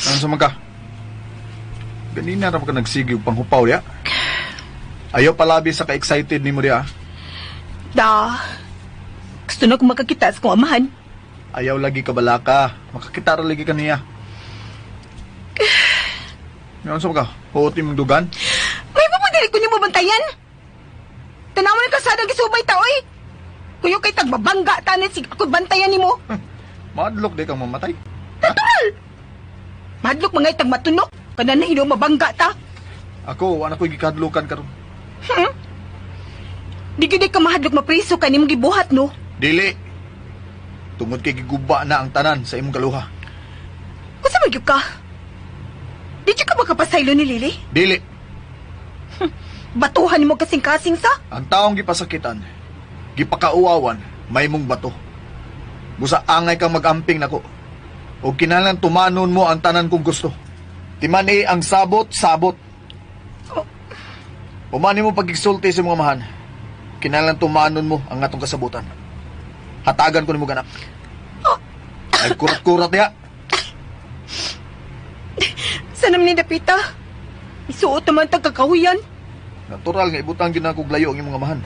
Ano sa ka? Ganina ra pa ka nagsige og panghupaw diya. Ayaw palabi sa ka-excited nimo diya. Da. Gusto na kong makakita sa kong amahan. Ayaw lagi ka balaka. Makakita ra lagi ka niya. Ano sa ka? Huot imong dugan? May papadali ko nimo bantayan. Tanawan ka sa gisubay ta, oy. Kuyo kay tagbabangga tanin sig ako bantayan nimo. Madlok di kang mamatay. Natural. Madlok mga itag matunok. Kana na hino mabangga ta. Ako, wala ko'y gikadlukan karon. Di gyud ka mahadlok mapriso kay nimong gibuhat no. Dili. Tungod kay giguba na ang tanan sa imong kaluha. Unsa man gyud ka? Di jud ka makapasaylo ni Lily? Dili. Batuhan nimo kasing-kasing sa? Ang taong gipasakitan, gipakauawan, may mong bato. Busa angay kang magamping nako. O kinahanglan tumanon mo ang tanan kong gusto. Timani ang sabot, sabot. Umani mo pagigsulti sa mga mahan. Kinahanglan tumanon mo ang atong kasabutan. Hatagan ko nimo ganap. Ay kurat-kurat diha. Sa naman ni Dapita? Isuot naman tag kakahuyan. Natural nga ibutang gyud nako og layo ang imong amahan.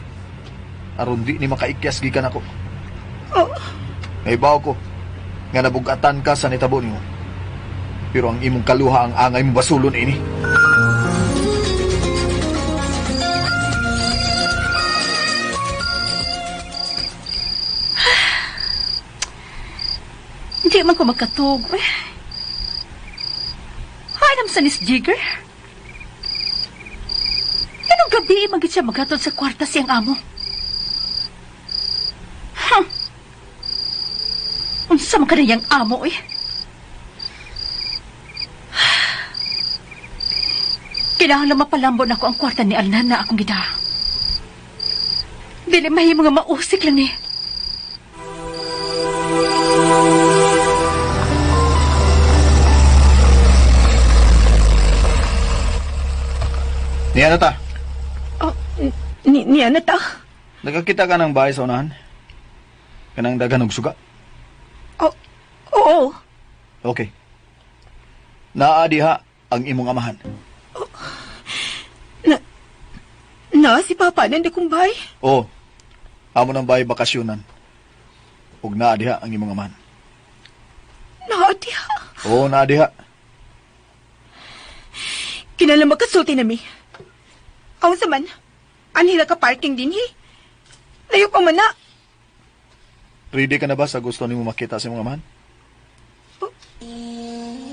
Aron di ni makaikyas gikan ako. Oh. Naibaw ko nga nabugatan ka sa nitabo nimo. Pero ang imong kaluha ang angay mo basulon ini. Hindi man ko magkatug. Eh. Hanam sa nis Jigger. Anong gabi magit siya maghatod sa kwarta siyang amo? Huh. Unsa man kanayang amo eh. Kailangan lang mapalambon ako ang kwarta ni Alnan na akong gida. Dili mahimo nga mausik lang ni. Niya na ta. Oh, niya na ta. Nagakita ka ng bahay sa unahan? Kanang daghan og suga? Oh, oo. Okay. Naa diha ang imong amahan. Oh, na si Papa nanda kong bahay? Oo. Amo ng bahay bakasyonan. Ug naa diha ang imong amahan. Naa diha? Oo, naa diha. Kinala magkasulti nami. Aw sa man, anhila ka parking din hi. Layo pa man na. Ready ka na ba sa gusto nimo makita sa imong amahan? Oh,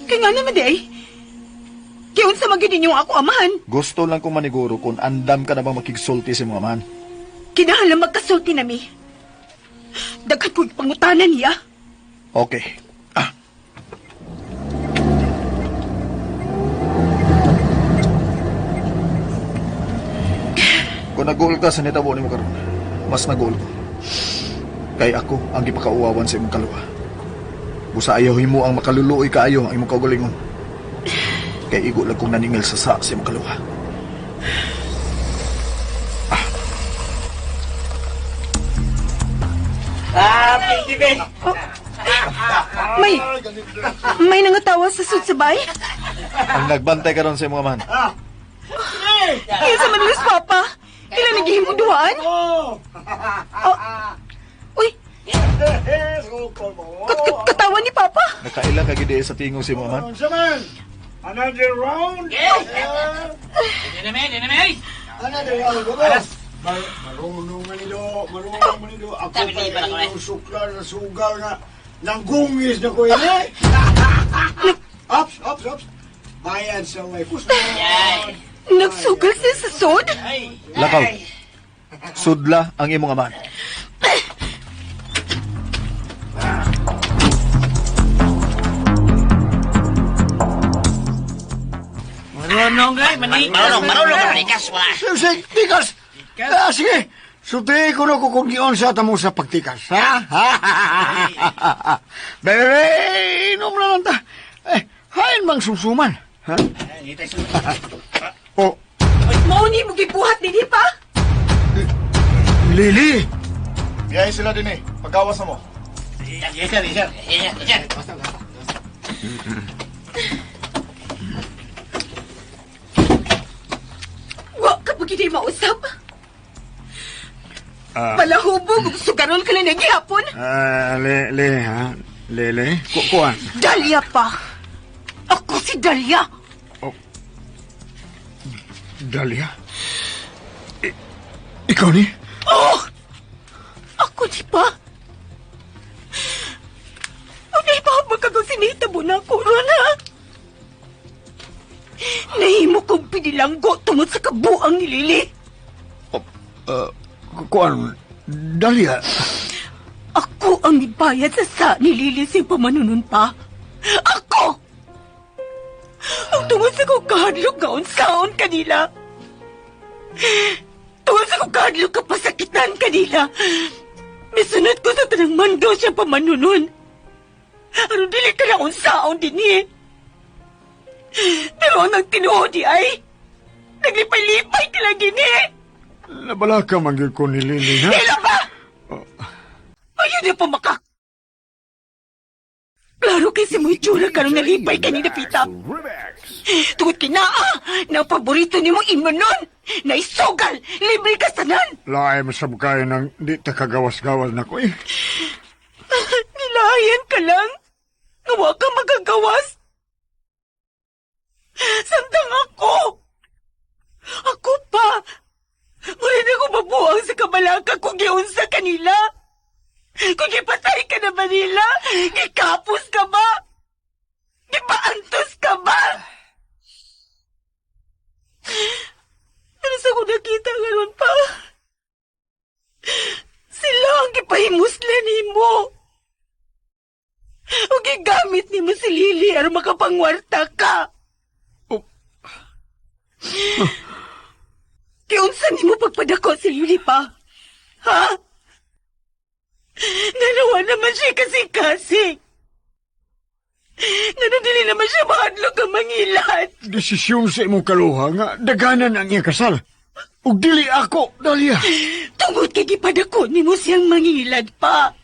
kaya nga naman di ay. Kaya unsa man gyud ninyo ako amahan? Gusto lang kong maniguro kung andam ka na bang makigsulti sa imong amahan. Kinahanglan magkasulti nami. Daghan ko'y pangutanan niya. Okay. Kung nag-goal ka sa nitabo nimo karon, mas nag-goal ko. Kay ako ang gipakauwawan sa imong kaluha. Busa ayaw himo ang makaluluoy kaayo ang imong kaugalingon. Kay igo lang kong naningil sa sa imong kaluha. Pwede. Oh, may nangatawa sa sudsabay? Ang nagbantay karon sa imong amahan. Kaya sa Manilas, Papa. Kailan naghihimo duhaan? Oh. Uy! Katawa ni Papa. Nakaila ka gid sa tingog sa imong amahan. Another round? Another round. Alas. Marunong man nito, marunong man nito. Ako pa yung sukla na sugal nga. Nanggungis na ko ini. Ops, ops, ops. Bayad sa way kusod. Nagsugal siya sa sod? Lakaw. Sudla ang imong amahan. Marunong ay, manikas. Marunong, marunong ka manikas, wala. Sige, tikas. Ah, sige. Sulti ko na ko kung giunsa ta mo sa pagtikas, ha? Bebe, inom na lang ta. Eh, hain mang sumsuman. Ha? Oh, Mao ni mo gibuhat dinhi pa? Lili! Biyahe sila din eh. Pagkawas na mo. Yes, sir, yes, sir. Yes, sir. Wa ka pa gid mausab. Palahubog ug sugaron ka lang gihapon. Ah, le, le, ha? Lele? Kuan? Dalia pa. Ako si Dalia. Dalia? Ikaw ni? Oh! Ako di ba? Ano ba magkagaw sinita mo na ako ron, ha? Nahimo kong pinilanggo tungod sa kabuang ni Lily. Kuan, Dalia. Ako ang mibayad sa ni Lily sa pamanunon pa. Ako! Ang tungod sa kong kahadlok nga unsaon kanila. Tungod sa kong kahadlok kapasakitan kanila. Misunod ko sa tanang mando siya pamanunon. Aron dili ka na unsaon din eh. Pero ang nagtinuod di ay, naglipay-lipay ka lang gini. Nabala ka man gyud ko ni Lily, ha? Hila ba? Ayun na pa maka. Klaro kay si mo'y tsura karong nalipay kanina, Pita. Tungod kay naa, na paborito ni mong imanon, na isugal, libre ka sanan. Laay masab kayo ng di ta kagawas-gawas na ko eh. Nilayan ka lang. Nga ka magagawas. Samtang ako. Ako pa. Mula na ko mabuang sa kabalaka kung giunsa kanila. Kung gipatay ka na ba nila? Gikapos ka ba? Gipaantos ka ba? Pero sa kung nakita ngayon pa, sila ang gipahimuslan nimo. O gigamit nimo si Lily aron makapangwarta ka. Oh. Kiunsa nimo pagpadako si Lily pa? Ha? Nanawa naman siya kasi-kasi. Nanadili naman siya mahadlok ang mangilan. Desisyon sa imong kaluha nga daganan ang iyang kasal. Ug dili ako, Dalia. Tungod kay gipadako nimo siyang mangilad pa.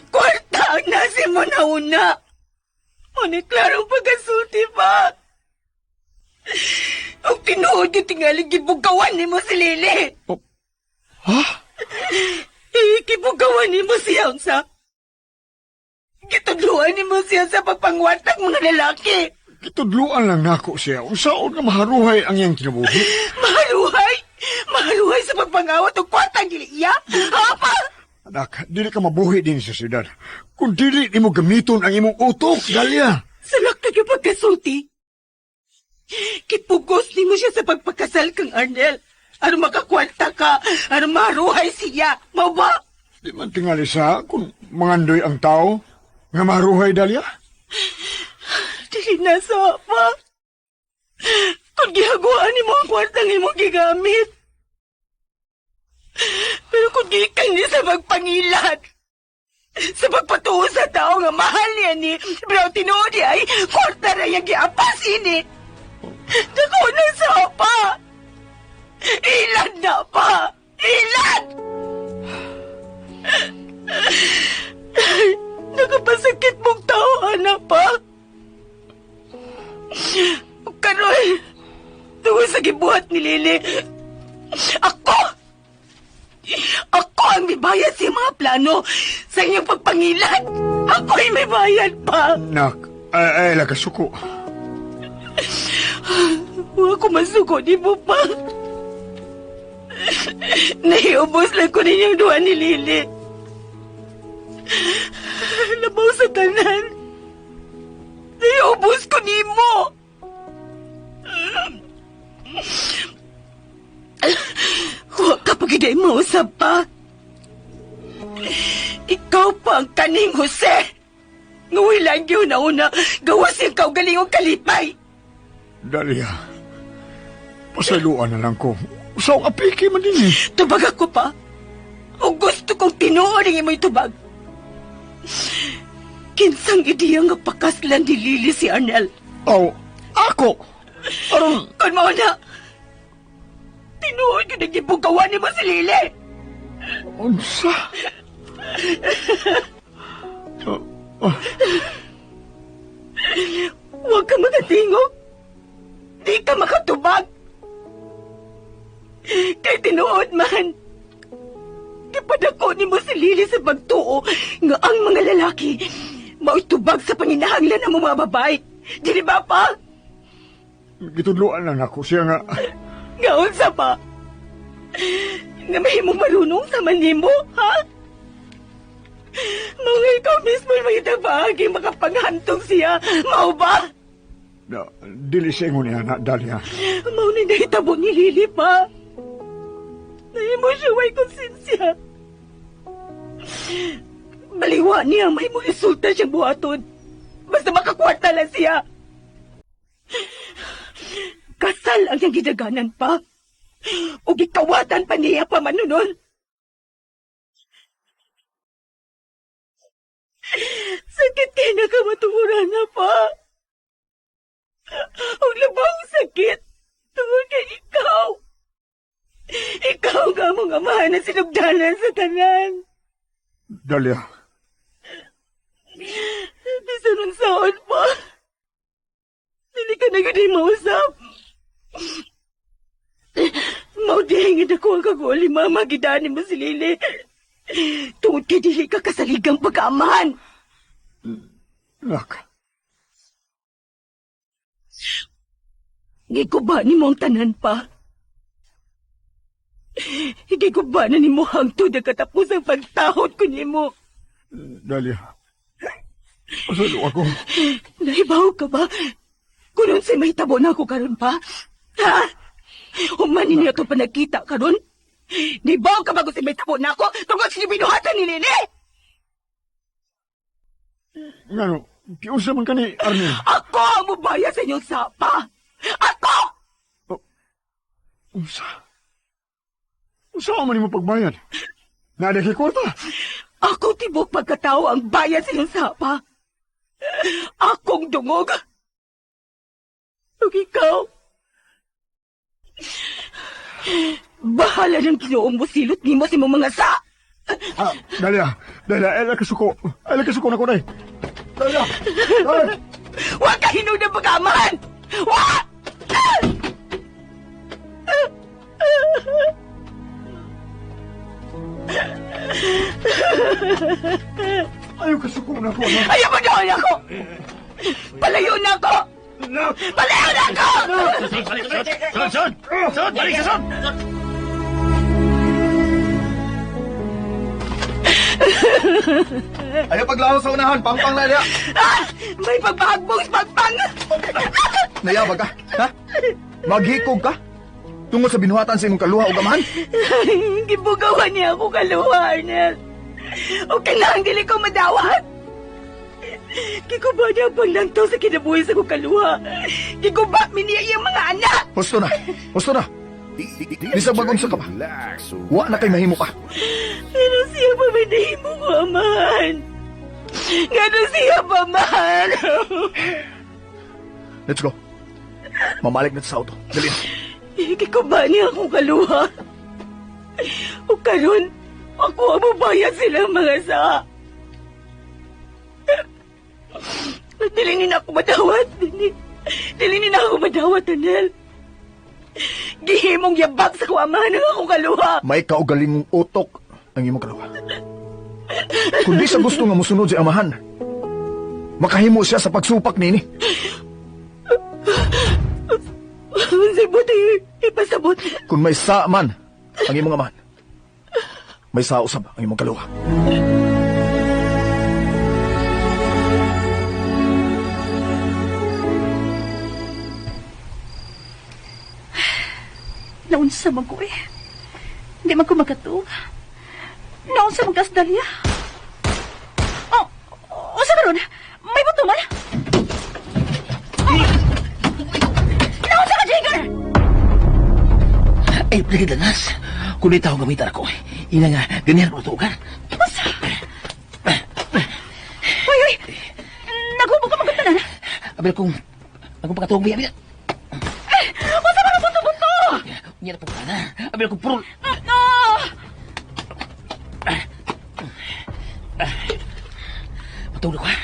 Kwarta ang nasi mo na una. Muna klarong pagkasulti pa. Ug tinuod yung tingali gibugawan nimo si Lily. Oh. Ha? Gibugawan nimo siya unsa. Gitudluan nimo siya sa pagpangwartag mga lalaki. Gitudluan lang nako siya. Unsaon nga maharuhay ang iyang kinabuhi? Maharuhay? Maharuhay sa pagpangawat og kwartang dili iya? Ha pa? Anak, dili ka mabuhi din sa syudad. Kung dili nimo gamiton ang imong utok, Dalia. Salak ka pagkasulti. Kipugos nimo siya sa pagpakasal kang Arnel. Ano makakwarta ka? Ano maharuhay siya? Mao ba? Di man tingali sa kung mangandoy ang tao nga maharuhay, Dalia. Dili na sa pa. Kung gihaguan nimo ang kwartang imong gigamit. Pero kung gikan niya sa pagpangilat, sa pagpatuo sa tao nga mahal niya ni, pero tinuod niya ay kwarta na iyang giapas ini. Dako na sa pa. Ilan na pa! Ilan! Nakapasakit mong tao, anak pa. Karon, tungod sa gibuhat ni Lily, ako ang may bayad sa mga plano sa inyong pagpangilat. Ako ay may bayad pa. Nak, ay lagasuko. Huwag ko masuko ni mo pa. Nahiubos lang ko ninyong duha ni Lily. Labaw sa tanan. Nahiubos ko nimo. Huwag ka pagiday mausap pa. Ikaw pa ang kaning Jose. Nguwi lang yun na una, gawas yung kaugalingong kalipay. Dalia, pasayloan na lang ko. Usaw apiki man din eh. Tubag ako pa. O gusto kong tinuod ang imoy tubag. Kinsang ideya nga pakaslan ni Lily si Arnel. Aw, ako! Aron... Kung mao na, tinuod yun ang gibugawan ni mo si Lily. Unsa? Huwag ka makatingog. Di ka makatubag. Kay tinuod man. Gipadako ni mo si Lily sa pagtuo nga ang mga lalaki mao'y tubag sa panginahanglan ng mga babae. Dili ba pa? Gitudloan lang ako siya nga. Nga unsa pa? Nga mahimong marunong sa manimo, ha? Mga ikaw mismo ay mahitabaagi makapanghantong siya. Mao ba? Na, dili siya ingon niya na, Dalia. Mao ni nahitabo ni Lily pa. Nahimo siya way konsensya. Baliwa niya, may mo insulta siyang buhaton. Basta makakwarta lang siya. Kasal ang iyang gidaganan pa. O gikawatan pa niya pa manunon. Sakit kay nakamatuoran na pa. Ang labang sakit tungod kay ikaw. Ikaw nga mong amahan na sinugdanan sa tanan. Dalia, Bisan unsaon pa. Dili ka na gud mausap. Mao dihingid ako ang kaguli, mama, gidani mo si Lily. Tungod kay dili ka kasaligang pagkaamahan. Nak. Gikuba ni mo ang tanan pa. Gikuba na ni mo hangtod ang katapos ang pagtahod ko nimo. Dalia, pasalo ako. Nahibaw ka ba? Kung unsay mahitabo na ako karon pa? Ha? Humanin niya ito pa nagkita karon? Nahibaw ka ba kung say mahitabo na ako tungkol sa binuhatan ni Lily? Ngano, kiusa man ka ni Arnel. Ako ang mubaya sa inyong sapa! Ako! Unsa? Unsa man nimo pagbayad? Naa kay kwarta? Ako tibok pagkatao ang bayad sa inyong sapa. Akong dungog. Ug ikaw, bahala ng Ginoong mosilot nimo sa imong mga sa. Ah, Dalia, Dalia, ay kasuko. Ay kasuko na ko day. Dalia, Dalia. Wa ka hinungdan pagkaamahan! Wa! Ayaw kasuko na ko. No? Ayaw mo doon ako! Palayo na ako! Palayo na ako! Son, son! Son, balik sa son! Ayaw paglaho sa unahan, pangpang na niya. Ah! May pagbahagbong sa pagpang! Nayabag ka, ha? Maghikog ka? Tungod sa binuhatan sa imong kaluha o gamahan? Gibugawan niya ako kaluha, Arnel. O kinahang dili ko madawat. Gikuba niya ang panglantaw sa kinabuhi sa kong kaluha. Gikuba mi niya iyang mga anak. Husto na, husto na. Bisag mag-unsa ka pa. Wa na kay mahimo pa. Ano siya pa may nahimo ko, amahan? Ngano siya pa, man? Let's go. Mamalik na sa auto. Dali na. Gikuba niya akong kaluha. O karon, ako ang mabayad silang mga sa. Dili ni na ako madawat. Dili ni na ako madawat, Anel. Gihimong yabag sa kuamahan ng akong kaluha. May kaugalingong utok ang imong kaluha. Kung di sa gusto nga musunod si amahan, makahimo siya sa pagsupak nini. Unsay buti ipasabot. Kung may sa man, Ang imong amahan. May sausab ang imong kaluha. Naunsa man ko eh. Hindi man ko magkatuog. Naunsa man kas Dalia. Oh, unsa karon? May buto man? Oh. Naunsa ka, Jigger? Ay, pligid langas. Kung di tao gamitan ako, ina nga, ganyan ko tugan. Unsa? Uy, uy! Naghubog ka magkatanan. Abel kung, akong pagkatuog biya, biya. Unsa man ang buto-buto? Unya na pagkana. Abel kung purol. No! Matugod ako, ha?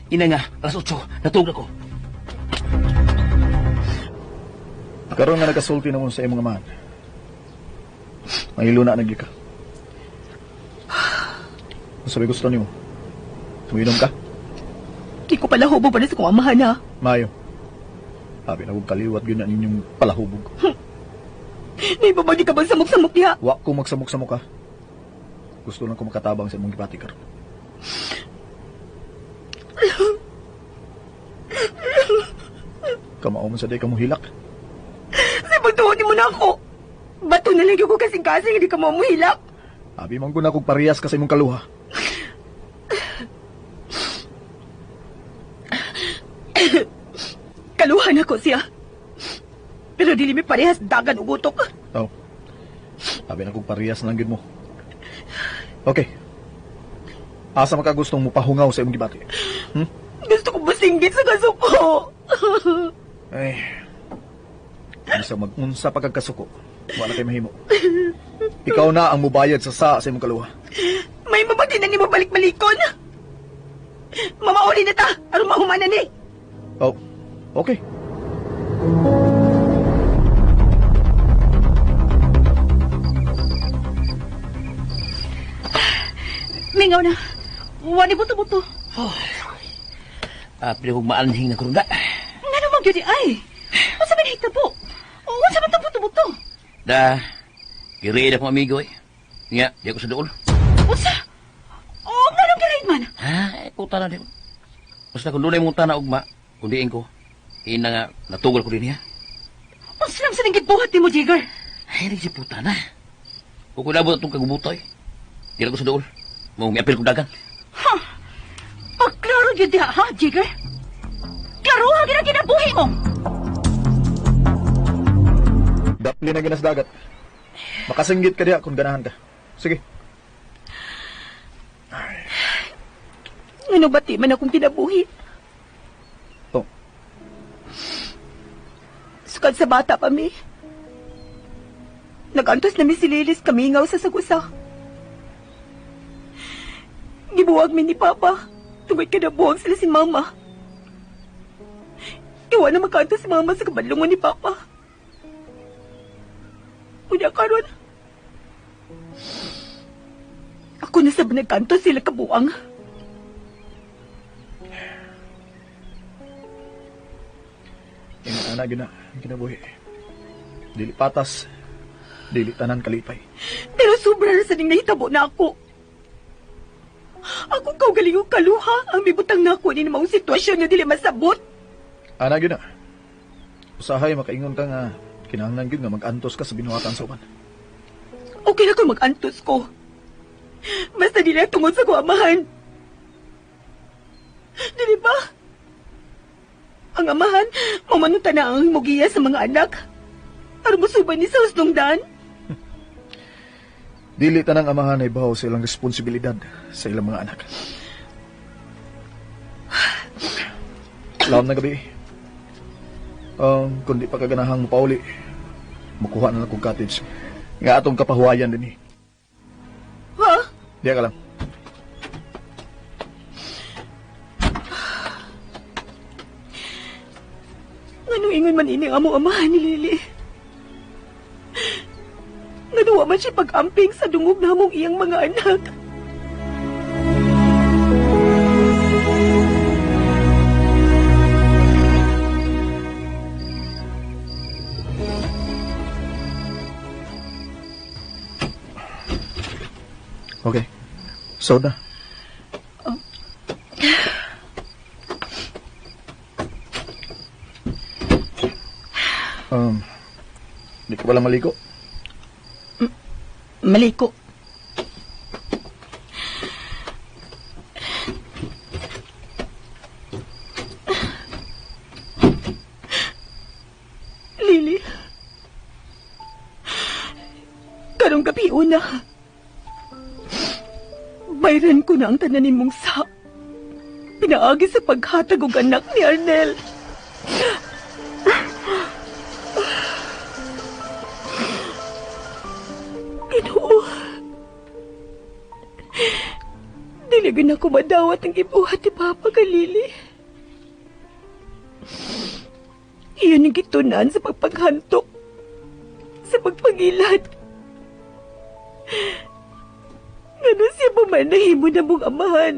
Ina nga, alas 8, natugod ako. Karon nga nagasulti na mo sa imong amahan. Mahilo na nagyud ka. Unsa may gusto nimo? Tuminom ka? Di ko pala hubog pa na sa kong amahan ha. Mayo. Sabi na kong kaliwat yun na ninyong palahubog. May babagi ka bang samok-samok diha? Wa ko magsamok-samok ka. Gusto lang ko makatabang sa imong gipati karon. Kamao man sa day ka mo hilak. Sa pagtuon mo na ako. Bato na lang ko kasing-kasing hindi ka mamuhilak. Abi man ko na kog parehas ka sa imong kaluha. Kaluhan ako siya. Pero dili mi parehas dagan ug utok. Oh. Abi na kog parehas lang gyud mo. Okay. Asa man ka gustong mupahungaw sa imong gibati? Gusto ko businggit sa kasuko. Ay. Bisa mag-unsa pa kag kasuko. Wala kay mahimo. Ikaw na ang mubayad sa imong kaluha. May mabati na nimo balik-balikon. Mamauli na ta aron mahuman na ni. Oh. Okay. Mingaw na. Wani buto-buto. Oh. Pili kong maanhing na kurunda. Ngano man gyud ay? Unsa man hitabo? Unsa man tong buto-buto? Da, giri na akong amigo eh. Nga, di ako sa dool. Unsa? Oh, nganong giraid man? Ha, eh, puta na di ko. Basta kung dunay mong tana ugma, kundiin ko. Ina nga, natugal ko din niya. Unsa lang sa ning gibuhat nimo, Jigger? Ay, di siya puta na. Kung kulabot itong kagubutoy, di na ko sa dool. Mau miapil ko dagan. Ha? Pagklaro gyud diha, ha, Jigger? Klaro ha gyud ang kinabuhi mo. Dapli na ginas dagat. Makasinggit ka diha kung ganahan ka. Sige. Ngano ba ti man akong kinabuhi? Oh. Sukad sa bata pa mi. Nagantos na mi si Lilis kamingaw sa sagusa. Gibuwag mi ni Papa. Tungod ka nabuwag sila si Mama. Iwan na makaantos si Mama sa kabadlungon ni Papa. Unya karon. Ako na sa nagkanto sila kabuang. Ingat ana gyud na ang kinabuhi. Dili patas, dili tanan kalipay. Pero sobra na sa ning nahitabo na ako. Ako kaugalingong kaluha ang mibutang na ako ni maong sitwasyon nga dili masabot. Ana gyud na. Usahay makaingon ka nga kinahanglan gyud nga mag-antos ka sa binuhatan sa uban. Okay na ko mag-antos ko. Basta dili tungod sa ko amahan. Dili ba? Ang amahan, mamanuta na ang mugiya sa mga anak. Aron mosuban ni sa hustong daan. Dili tanang amahan ay baho sa ilang responsibilidad sa ilang mga anak. Laom na gabi. Kung di pa kaganahang mopauli, mukuha na lang kong cottage. Nga atong kapahuwayan din eh. Ha? Diya ka lang. Nganong ingon man ini ang among amahan ni Lily? Nganuwa man siya pag-amping sa dungog namong iyang mga anak. Soda. Di ka pala maliko? Maliko. Lily. Karong gabi una. Bayran ko na ang tanan nimong sa. Pinaagi sa paghatag og anak ni Arnel. Ginoo. Dili gyud nako madawat ang gibuhat ni Papa kay Lily. Iyon ang gitunan sa pagpaghantok, sa pagpangilad. Ngano siya pa man nahimo na mong amahan?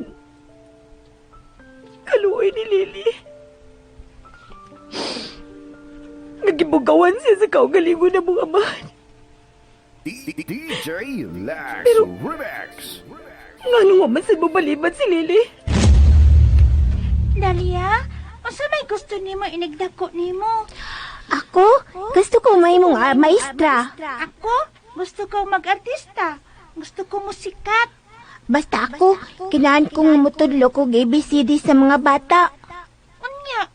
Kaluoy ni Lily. Nagibugawan siya sa kaugalingon na mong amahan. DJ Lax Pero- Remix. Ngano nga man sad mo balibad si Lily? Dalia, unsa may gusto nimo inigdako nimo? Ako? Gusto ko mahimong maestra. Ako, gusto ko mag-artista. Gusto ko musikat. Basta ako, kinahan kong mutudlo kog ABCD sa mga bata. Unya,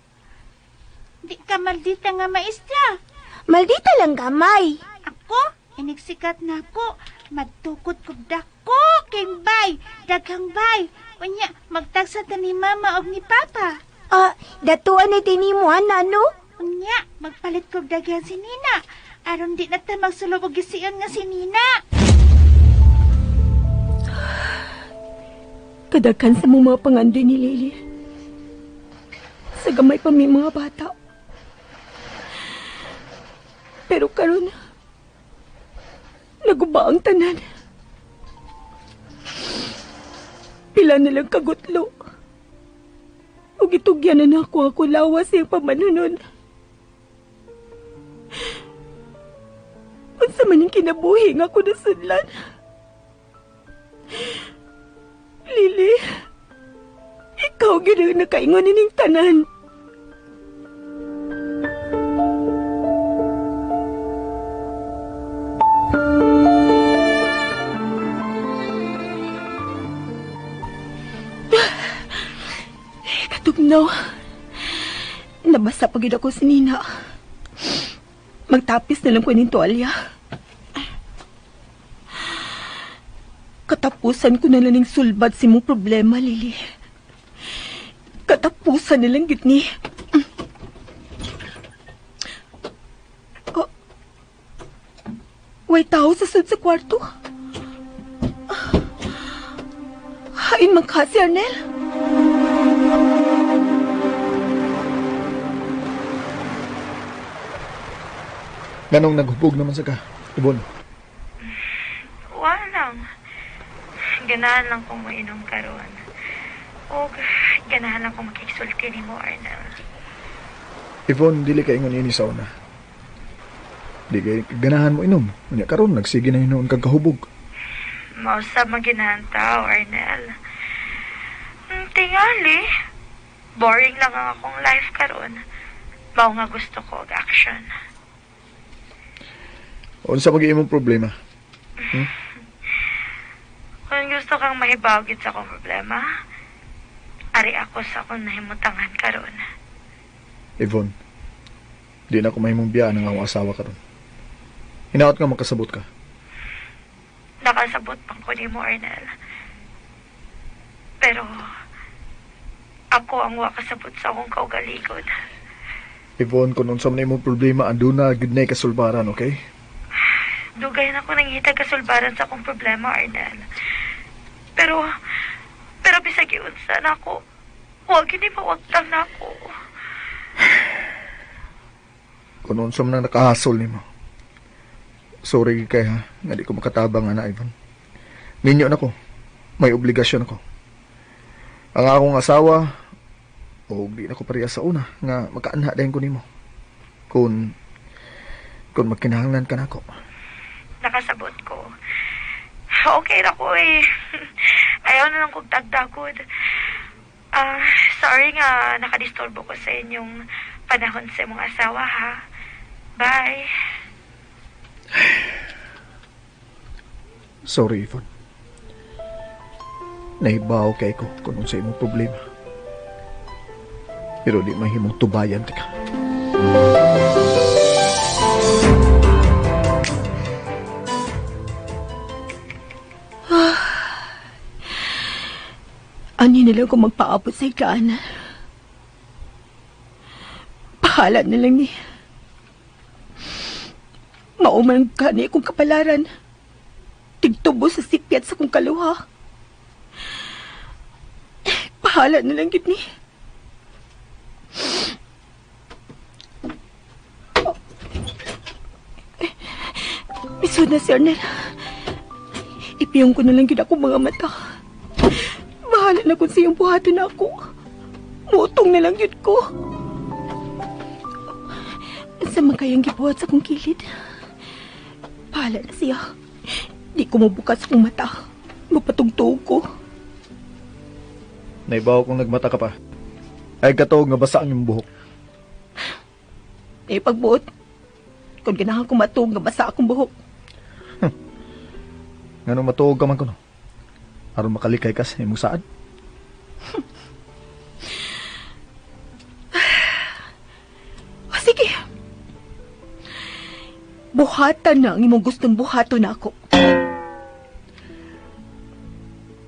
di ka maldita nga maestra. Maldita lang gamay. Ako, inigsikat na ako. Magtukod kog dako, king bay, daghang bay. Unya, magtagsa ta ni mama og ni papa. Ah, datuan ni tinimo ana no? Unya, magpalit kog daghan si Nina. Aron di na ta magsulob og gisiyon nga si Nina. Kadaghan sa mong mga pangandoy ni Lily. Sa gamay pa may mga bata. Pero karon, naguba ang tanan. Pila na lang kagutlo. Ug itugyan na nako ako lawas iyang pamanunon. Unsa man ang kinabuhi nga ako nasudlan. Lily, ikaw gyud ang nakaingon ining tanan. Katugnaw. Nabasa pa gyud ako si Nina. Magtapis na lang ko ning tuwalya. Katapusan ko na lang ning sulbad si mong problema, Lily. Katapusan na lang gid ni. Oh. Way tao sa sud sa kwarto. Hain man ka si Arnel. Nganong naghubog naman sa ka, Ibon? Wala lang. Ganahan lang kong mainom karon. O ganahan lang kong makiksulti ni mo, Arnel. Ivon, dili ka ingon ini sa una. Di kay ganahan mo inom. Unya karon nagsige na hinuon kag kahubog. Mausab maginahan tao, Arnel. Tingali. Boring lang ang akong life karon. Mao nga gusto ko og action. Unsa pag imong problema? Kung gusto kang mahibawgit sa akong problema, ari ako sa akong nahimutangan karon. Ivon, di na ako mahimong biyaan ang akong asawa karon. Hinaot nga makasabot ka. Nakasabot pang ko nimo, Arnel. Pero ako ang wa kasabot sa akong kaugalingon. Ivon, kung unsa man imong problema, aduna gyud nay kasulbaran, okay? Dugay na ko nangihitag kasulbaran sa akong problema, Arnel. Pero bisag iunsa na ako, huwag hindi mawagtang na ako. Kung unsa man ang nakahasol nimo. Sorry kay ha, nga di ko makatabang ana, Ivon. Minyo na ko. May obligasyon ako. Ang akong asawa, o di na ko pareha sa una, nga makaanha dayon ko nimo. Kung magkinahanglan ka nako. Nakasabot ko. Okay na ko eh. Ayaw na lang kong tagdagod. Ah, sorry nga nakadisturbo ko sa inyong panahon sa imong asawa ha. Bye. Sorry, Yvonne. Nahibaw kay ko kung sa imong problema. Pero di mahimong tubayan tika. Ani na lang kung magpaabot sa higaan. Pahala na lang ni. Mauman gani akong kapalaran. Tigtubo sa sipyat sa kong kaluha. Pahala na lang gid ni. Oh. Eh, Misod na si Arnel. Ipiyong ko na lang gid akong mga mata. Bahala na kung siyang buhaton na ako. Mutong na lang yun ko. Sa man kayang gibuhat sa kong kilid. Bahala na siya. Di ko mabukas akong mata. Mapatugtog ko. Naibaw kung nagmata ka pa. Ay katuog nga basa ang imong buhok. Eh, pagbuot. Kung ganahan ko matuog nga basa akong buhok. Ngano matuog ka man kuno? Aron makalikay ka sa imong saad. O, sige. Buhatan na ang imong gustong buhaton na ako.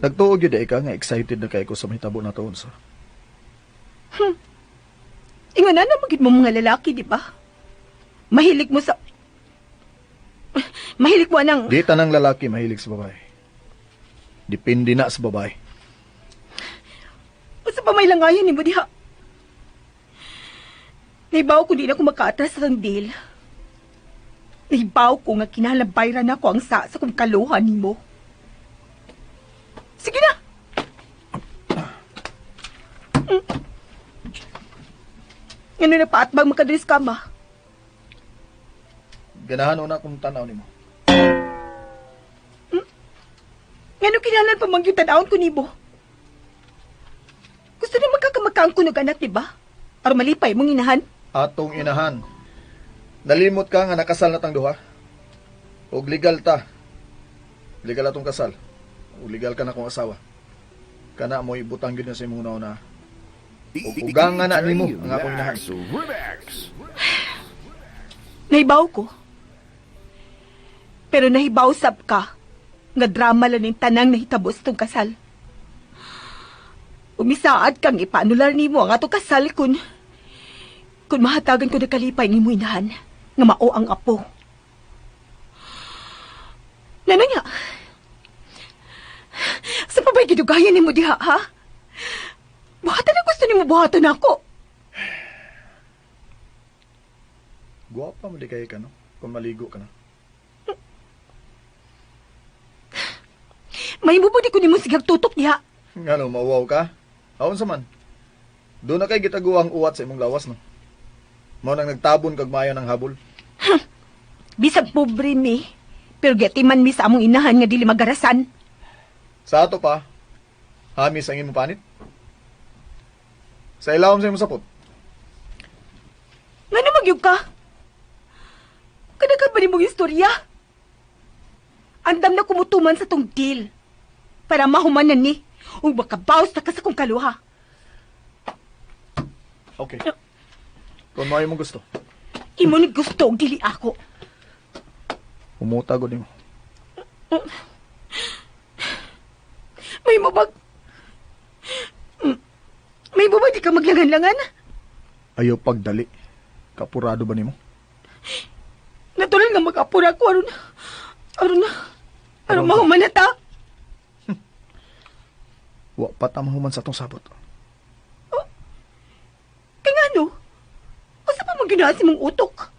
Nagtuog yun ka nga excited na kay ko sa mahitabo na taon sa. Inga na naman gid mo mga lalaki, di ba? Mahilig mo sa... Mahilig mo anang... Di tanang lalaki mahilig sa babae. Depende na sa babae. Usa pa may langayan nimo diha. Nahibaw ko di na ako makaatras sa deal. Nahibaw ko nga kinahanglan bayran ako ang sa kong kaluhan nimo. Sige na. Ngano na paatbang makadris ka ma? Ganahan una kung tanaw nimo. Ngano kinahanglan pa man gyud tan-awon ko nimo? Gusto na magkakamagkaan ko anak, di ba? Aron malipay mong inahan. Atong inahan. Nalimot ka nga nakasal na tang duha. Og legal ta. Legal atong kasal. Og legal ka na kong asawa. Kana mo ibutang gyud na sa imong una. Og ugangan na nimo ang akong inahan. Nahibaw ko. Pero nahibaw sab ka nga drama lang ning tanang nahitabo sa tong kasal. Umisaad kang ipanular nimo ang atong kasal kun mahatagan ko na kalipay nimo inahan nga mao ang apo. Nano niya? Sa pa ba'y gidugayan nimo diha, ha? Buhatan na gusto nimo buhaton ako. Guwapa mo di kay ka, no? Kung maligo ka na. May mubudi ko nimo sigag tutok diha. Ngano, mauwaw ka? Aon sa man. Doon na kay gitago ang uwat sa imong lawas, no? Mao nang nagtabon kag maayo ng habol. Bisag pobre mi, pero giatiman mi sa among inahan nga dili magarasan. Sa ato pa, hamis ang imong panit. Sa ilawom sa imong sapot. Ngano magyug ka? Kadagan ba nimong istorya? Andam na kumutuman sa tong deal. Para mahumanan ni, ug makabawas na ka sa kong kaluha. Okay. Kung mao imong gusto, Imo ni gusto og dili ako. Humuta gud nimo. May mabag... May mabag di ka maglangan-langan? Ayaw pagdali. Kapurado ba nimo? Natural nga mag-apura ko aron aron aron mahuman na ta. Wa pa ta mahuman sa atong sabot. Kay ngano? Usa pa man ginawa si mong utok?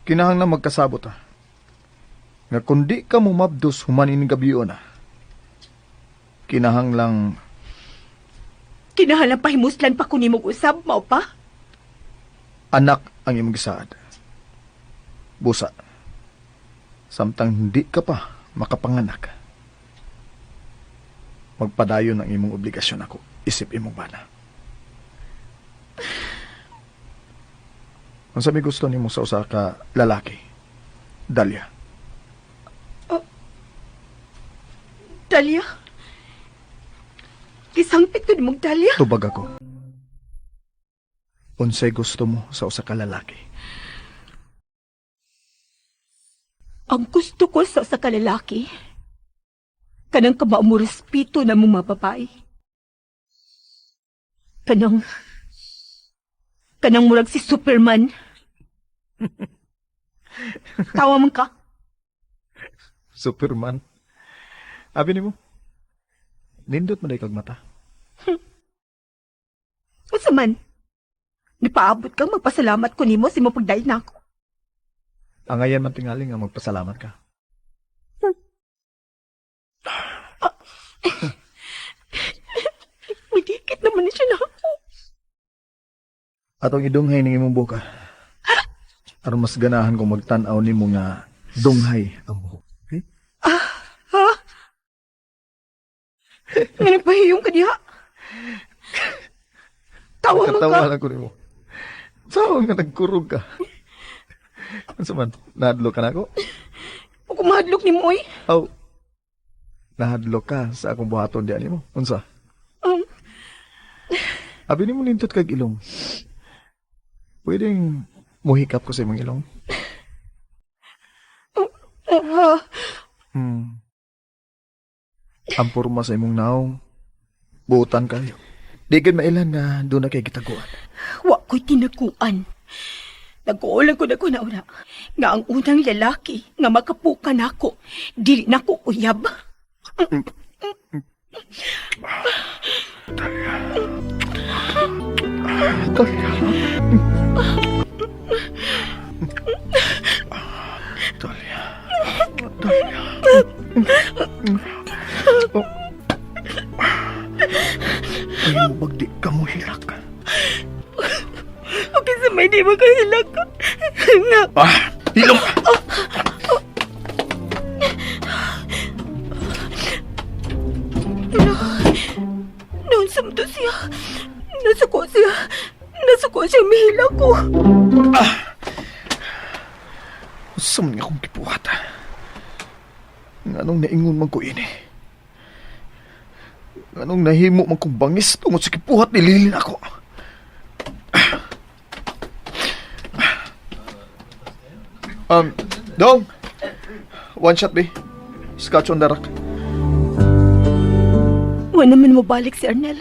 Kinahanglan magkasabot ha. Nga kung di ka mumabdos human ining gabion na. Kinahanglang Kinahanglan pahimuslan pa ko nimong usab mao pa. Anak ang imong gisaad. Busa. Samtang hindi ka pa makapanganak. Magpadayon ang imong obligasyon ako, isip imong bana. Unsa may gusto nimo sa usa ka lalaki? Dalia. Dalia? Gisangpit ko nimong Dalia. Tubag ako. Unsay gusto mo sa usa ka lalaki? Ang gusto ko sa usa ka lalaki, kanang kamao mo respeto na mong mga babae. Kanang murag si Superman. Tawa man ka. Superman. Abi nimo. Nindot man day kag mata. Unsa man? Nipaabot kang magpasalamat ko nimo sa imong pagdayeg nako. Angayan man tingali nga magpasalamat ka. Midikit naman ni siya na ako. Atong idunghay ning imong buka. Aron mas ganahan kong magtan-aw nimo nga dunghay ang buhok. Okay? Ha? Nga nagpahiyong ka diha? Tawa man ka. Katawa lang ko nimo. Sao nga nagkurog ka? Unsa man? Nahadlok ka nako? Ako mahadlok nimo oy. Aw. Nahadlok ka sa akong buhaton diha nimo. Unsa? Abi nimo nindot kag ilong. Pwedeng muhikap ko sa imong ilong. Ha? Ang porma sa imong naong, buutan kayo. Di gid mailan nga doon na kay gitaguan. Wa ko'y tinaguan. Nag-uulang ko na ko na una. Nga ang unang lalaki nga makapuka nako, dili nako uyab. Talia. Talia. Talia. Oh. Ay mo bagdi ka mo hilak. Okay sa may di makahilak. Nga. Ah, hilom. Ano? Naunsa man to siya. Nasuko siya. Nasuko siya mihilak ko. Ah! Unsa man nga akong gibuhat? Nganong naingon man ko ini? Nganong nahimo man kong bangis tungod sa gibuhat ni Lily nako? Dong! One shot, be. Scotch on the rock. Wa naman mobalik si Arnel.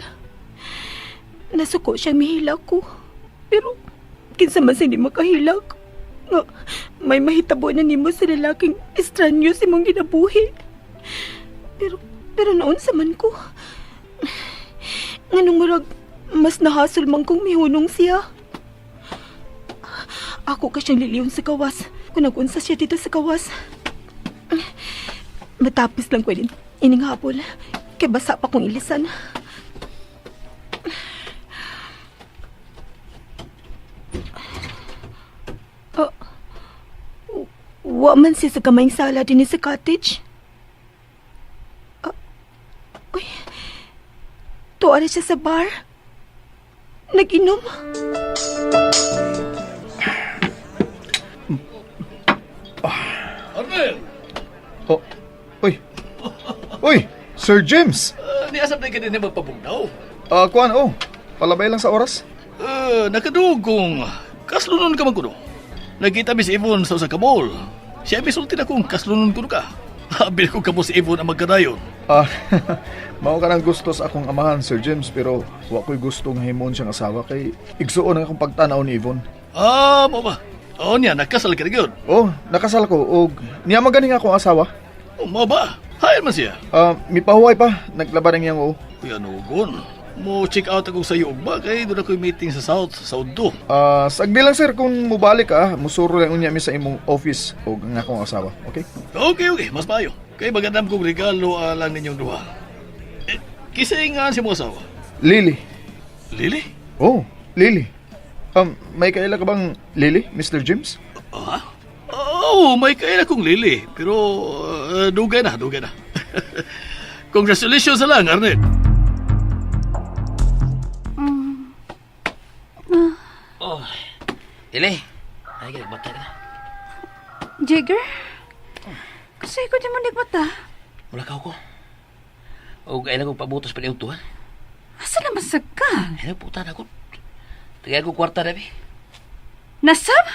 Nasuko siya mihilak ko. Pero kinsa man sa hindi makahilak. Nga, may mahitabo na nimo sa lalaking estranyo sa imong ginabuhi. Pero noon sa man ko. Nganong murag, mas nahasol man kong mihunong siya. Ako ka siyang liliyon sa gawas. Kung nag-unsa siya dito sa gawas. Matapos lang ko din ining habol. Kay basa pa kong ilisan. Oh, wa man siya sa gamayng sala din sa cottage. Uy, tuwa na siya sa bar. Nag-inom. Arnel! Oh, uy. Uy, Sir James. Niasap na ka din magpabugnaw. Kuan, oh. Palabay lang sa oras. Nakadugong. Kaslunon ka man kuno. Nagkita mi si Yvonne sa usa ka mall. Siya misulti na kung kaslunon kuno ka. Habil ko kamo si Yvonne ang magkadayon. Mao ka nang gusto sa akong amahan, Sir James, pero wa ko'y gusto nga himon siyang asawa kay igsuon ang akong pagtan-aw ni Yvonne. Mao ba? Oh, niya, nakasal ka na gyud. Oh, nakasal ko og niya man gani nga akong asawa. Oh, mao ba? Hayan man siya. Mipahuway pa, naglaban ang iyang oo. Kuya Nugon, mo check out ako sa iyo ugma kay doon ako'y meeting sa South, sa Udto. Sagdi lang sir, kung mubalik ka, musuro lang unya mi sa imong office og ang akong asawa, okay? Okay, okay, mas maayo. Kay magandam kong regalo lang ninyong duha. Kisay nga si mong asawa? Lily. Lily? Oh, Lily. May kaila ka bang Lily, Mr. James? Ha? Oh, may kaila kong Lily, pero dugay na, dugay na. Congratulations na lang, Arnel. Oh. Lili. Ay, bata ka na. Jigger? Kasi ko di mo nagmata. Wala ka ko. O kailan ko pabutos pa niyo to, ha? Asa na masag ka? Ay, puta na ko. Tagay ko kwarta na, bi. Nasab?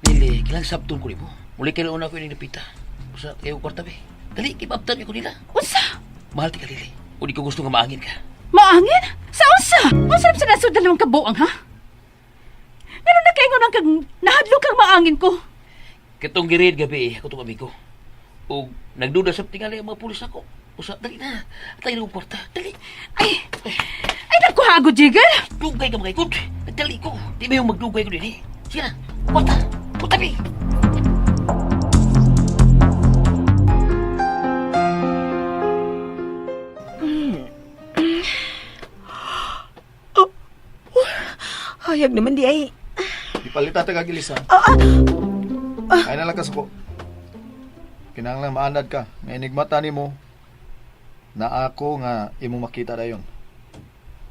Lili, kilang sabton ko nimo. Muli kay una ko ining napita. Usa tagay ko kwarta, bi. Dali, kipabtan ko nila. Unsa? Mahal ti ka, Lili. O di ko gusto nga maangin ka. Maangin? Sa unsa? Unsa na sa nasod dalawang kabuang, ha? Meron na kayo nang kag nahadlo kang maangin ko. Katong girid gabi, ako tong amigo. O nagduda sa tingali ang mga pulis ako. Usa, dali na. Tagay ko kwarta. Dali. Ay, ay nagkuhago, Jigger. Dugay ka mga ikot. Nagdali ko. Di ba yung magdugay ko din eh? Sige na. Kwarta. Kwarta, bi. Hayag naman di ay. Ipalita ta kagilis ha. Ay na lang kasuko. Kinahanglan maanad ka. Nga enigmata nimo na ako nga imong makita dayon.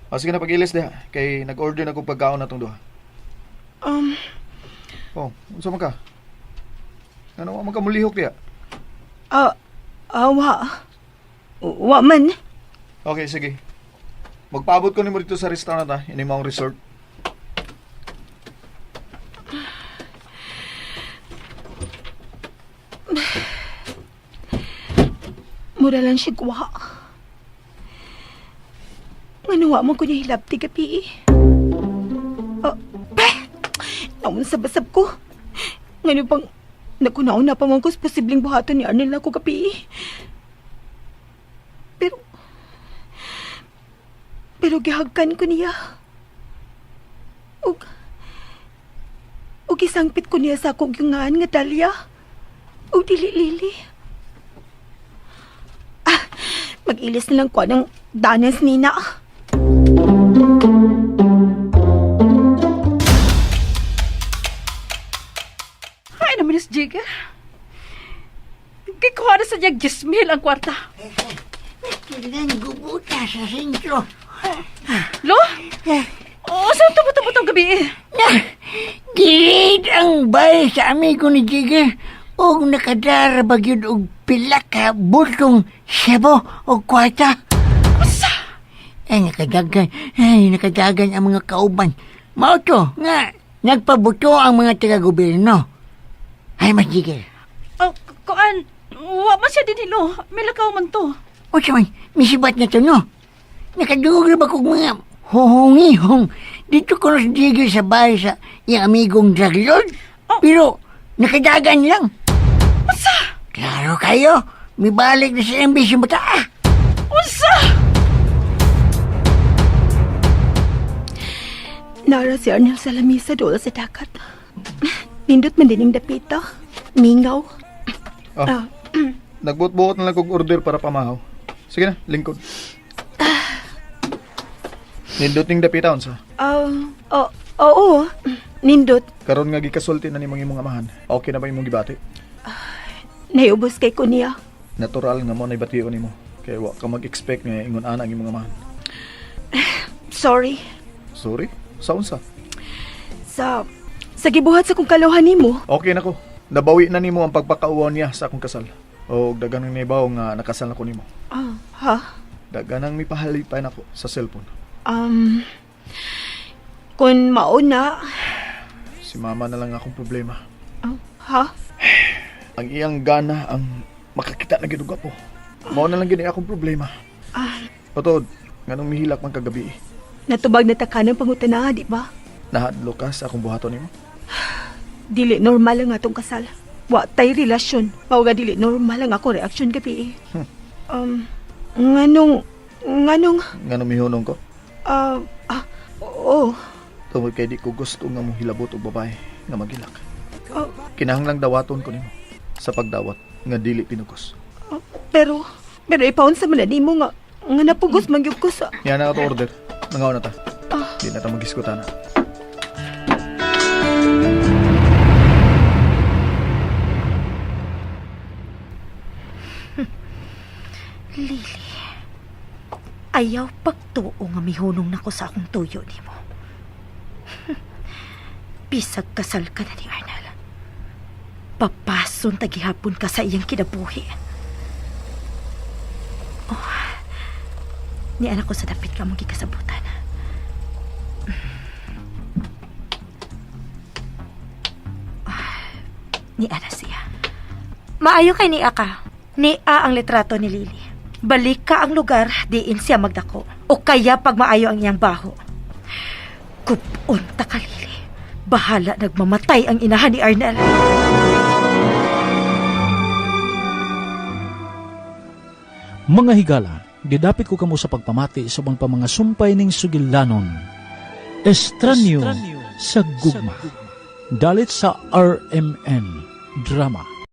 O sige na pag-ilis diha kay nag-order na kog pagkaon natong duha. Oh, unsa man ka? Ano man ka mulihok diha? Ah, ah, wa. Wa man. Okay, sige. Magpaabot ko nimo dito sa restaurant ha, ini maong resort. Mura lang siya guwa. Ngano wa mo ko niya hilabti gabi eh. Oh, peh! Naon sa basab ko. Ngano pang nagkunaon na pa man ko sa posibleng buhaton ni Arnel ako gabi eh. Pero, pero gihagkan ko niya. Ug, ug isangpit ko niya sa akong yungaan nga dalya. Ug dili lili. Mag-ilis na lang ko ng danas nina. Ay naman is Jigger. Gikuha na sa niya gismil ang kwarta. Kailan gubuta sa sentro. Lo? Oo, saan tumutumutong gabi eh? Na, girid ang bay sa amigo ni Jigger og nakadara ba gyud og pila ka bultong sebo og kwarta. Unsa? Ay, nakadagan, ay, nakadagan ang mga kauban. Mao to, nga, nagpabuto ang mga taga-gobyerno. Ay, mas Jigger. Oh, kuan, wa man siya din hilo. May lakaw man to. O siya man, misibat na to, no? Nakadugog na ba kong mga huhungihong dito ko na si Jigger sa bahay sa iyang amigong drug lord? Oh. Pero, nakadagan lang. Unsa? Klaro kayo, mibalik na sa MB si bata. ah. Unsa? Nara si Arnel sa lamisa dool sa dagat. Nindot man din yung dapita. Mingaw. Oh. Ah. Nagbuot-buot na lang kog order para pamahaw. Sige na, lingkod. Nindot ning dapita unsa? Ah, oh, oo. Nindot. Karon nga gikasulti na nimong imong amahan. Okay na ba imong gibati? Naiubos kay ko niya. Natural nga mo na ibation nimo. Kay wa ka mag-expect nga ingon ana ang imong amahan. Sorry. Sorry? Sa unsa? Sa sa gibuhat sa kong kalohan nimo. Okay na ko. Nabawi na nimo ang pagpakauwaw niya sa akong kasal. O dagan ng nibaw nga nakasal na ko nimo. Ah, ha? Dagan ang mipahalipay nako sa cellphone. Kung mauna, Si mama na lang akong problema. ah, ha? Ang iyang gana ang makakita na gid og apo. Mao na lang gid ang akong problema. Ah, Patod, nganong mihilak man kagabi. natubag na taka ng pangutana, di ba? Nahadlo ka sa akong buhaton nimo. Dili normal ang atong kasal. Wa tay relasyon. Mao ga dili normal ang akong reaksyon gabi eh. Nganong nganong Nganong mihunong ko? ah ah, oo. Tungod kay di ko gusto nga mohilabot og babae nga magilak. Oh. Kinahanglang dawaton ko nimo sa pagdawat nga dili pinugos. Pero pero ipaunsa man na nimo nga nga napugos man gyud ko sa Niya na ka to order. Nangaw na ta. Di na ta magiskutan na. Lily. Ayaw pagtuo nga mihunong nako sa akong tuyo nimo. Bisag kasal ka na ni Arnel. Papason tagihapon ka sa iyang kinabuhi. Oh, ni anak ko sa dapit ka mong gikasabutan. Ah, ni ana siya. Maayo kay ni ka. Ni A ang litrato ni Lily. Balik ka ang lugar, diin siya magdako. O kaya pag maayo ang iyang baho. Kupon ta ka, Lily. Bahala nagmamatay ang inahan ni Arnel. Mga higala, gidapit ko kamo sa pagpamati sa ubang pa mga sumpay ning sugilanon. Estranyo sa gugma. Dalit sa RMN Drama.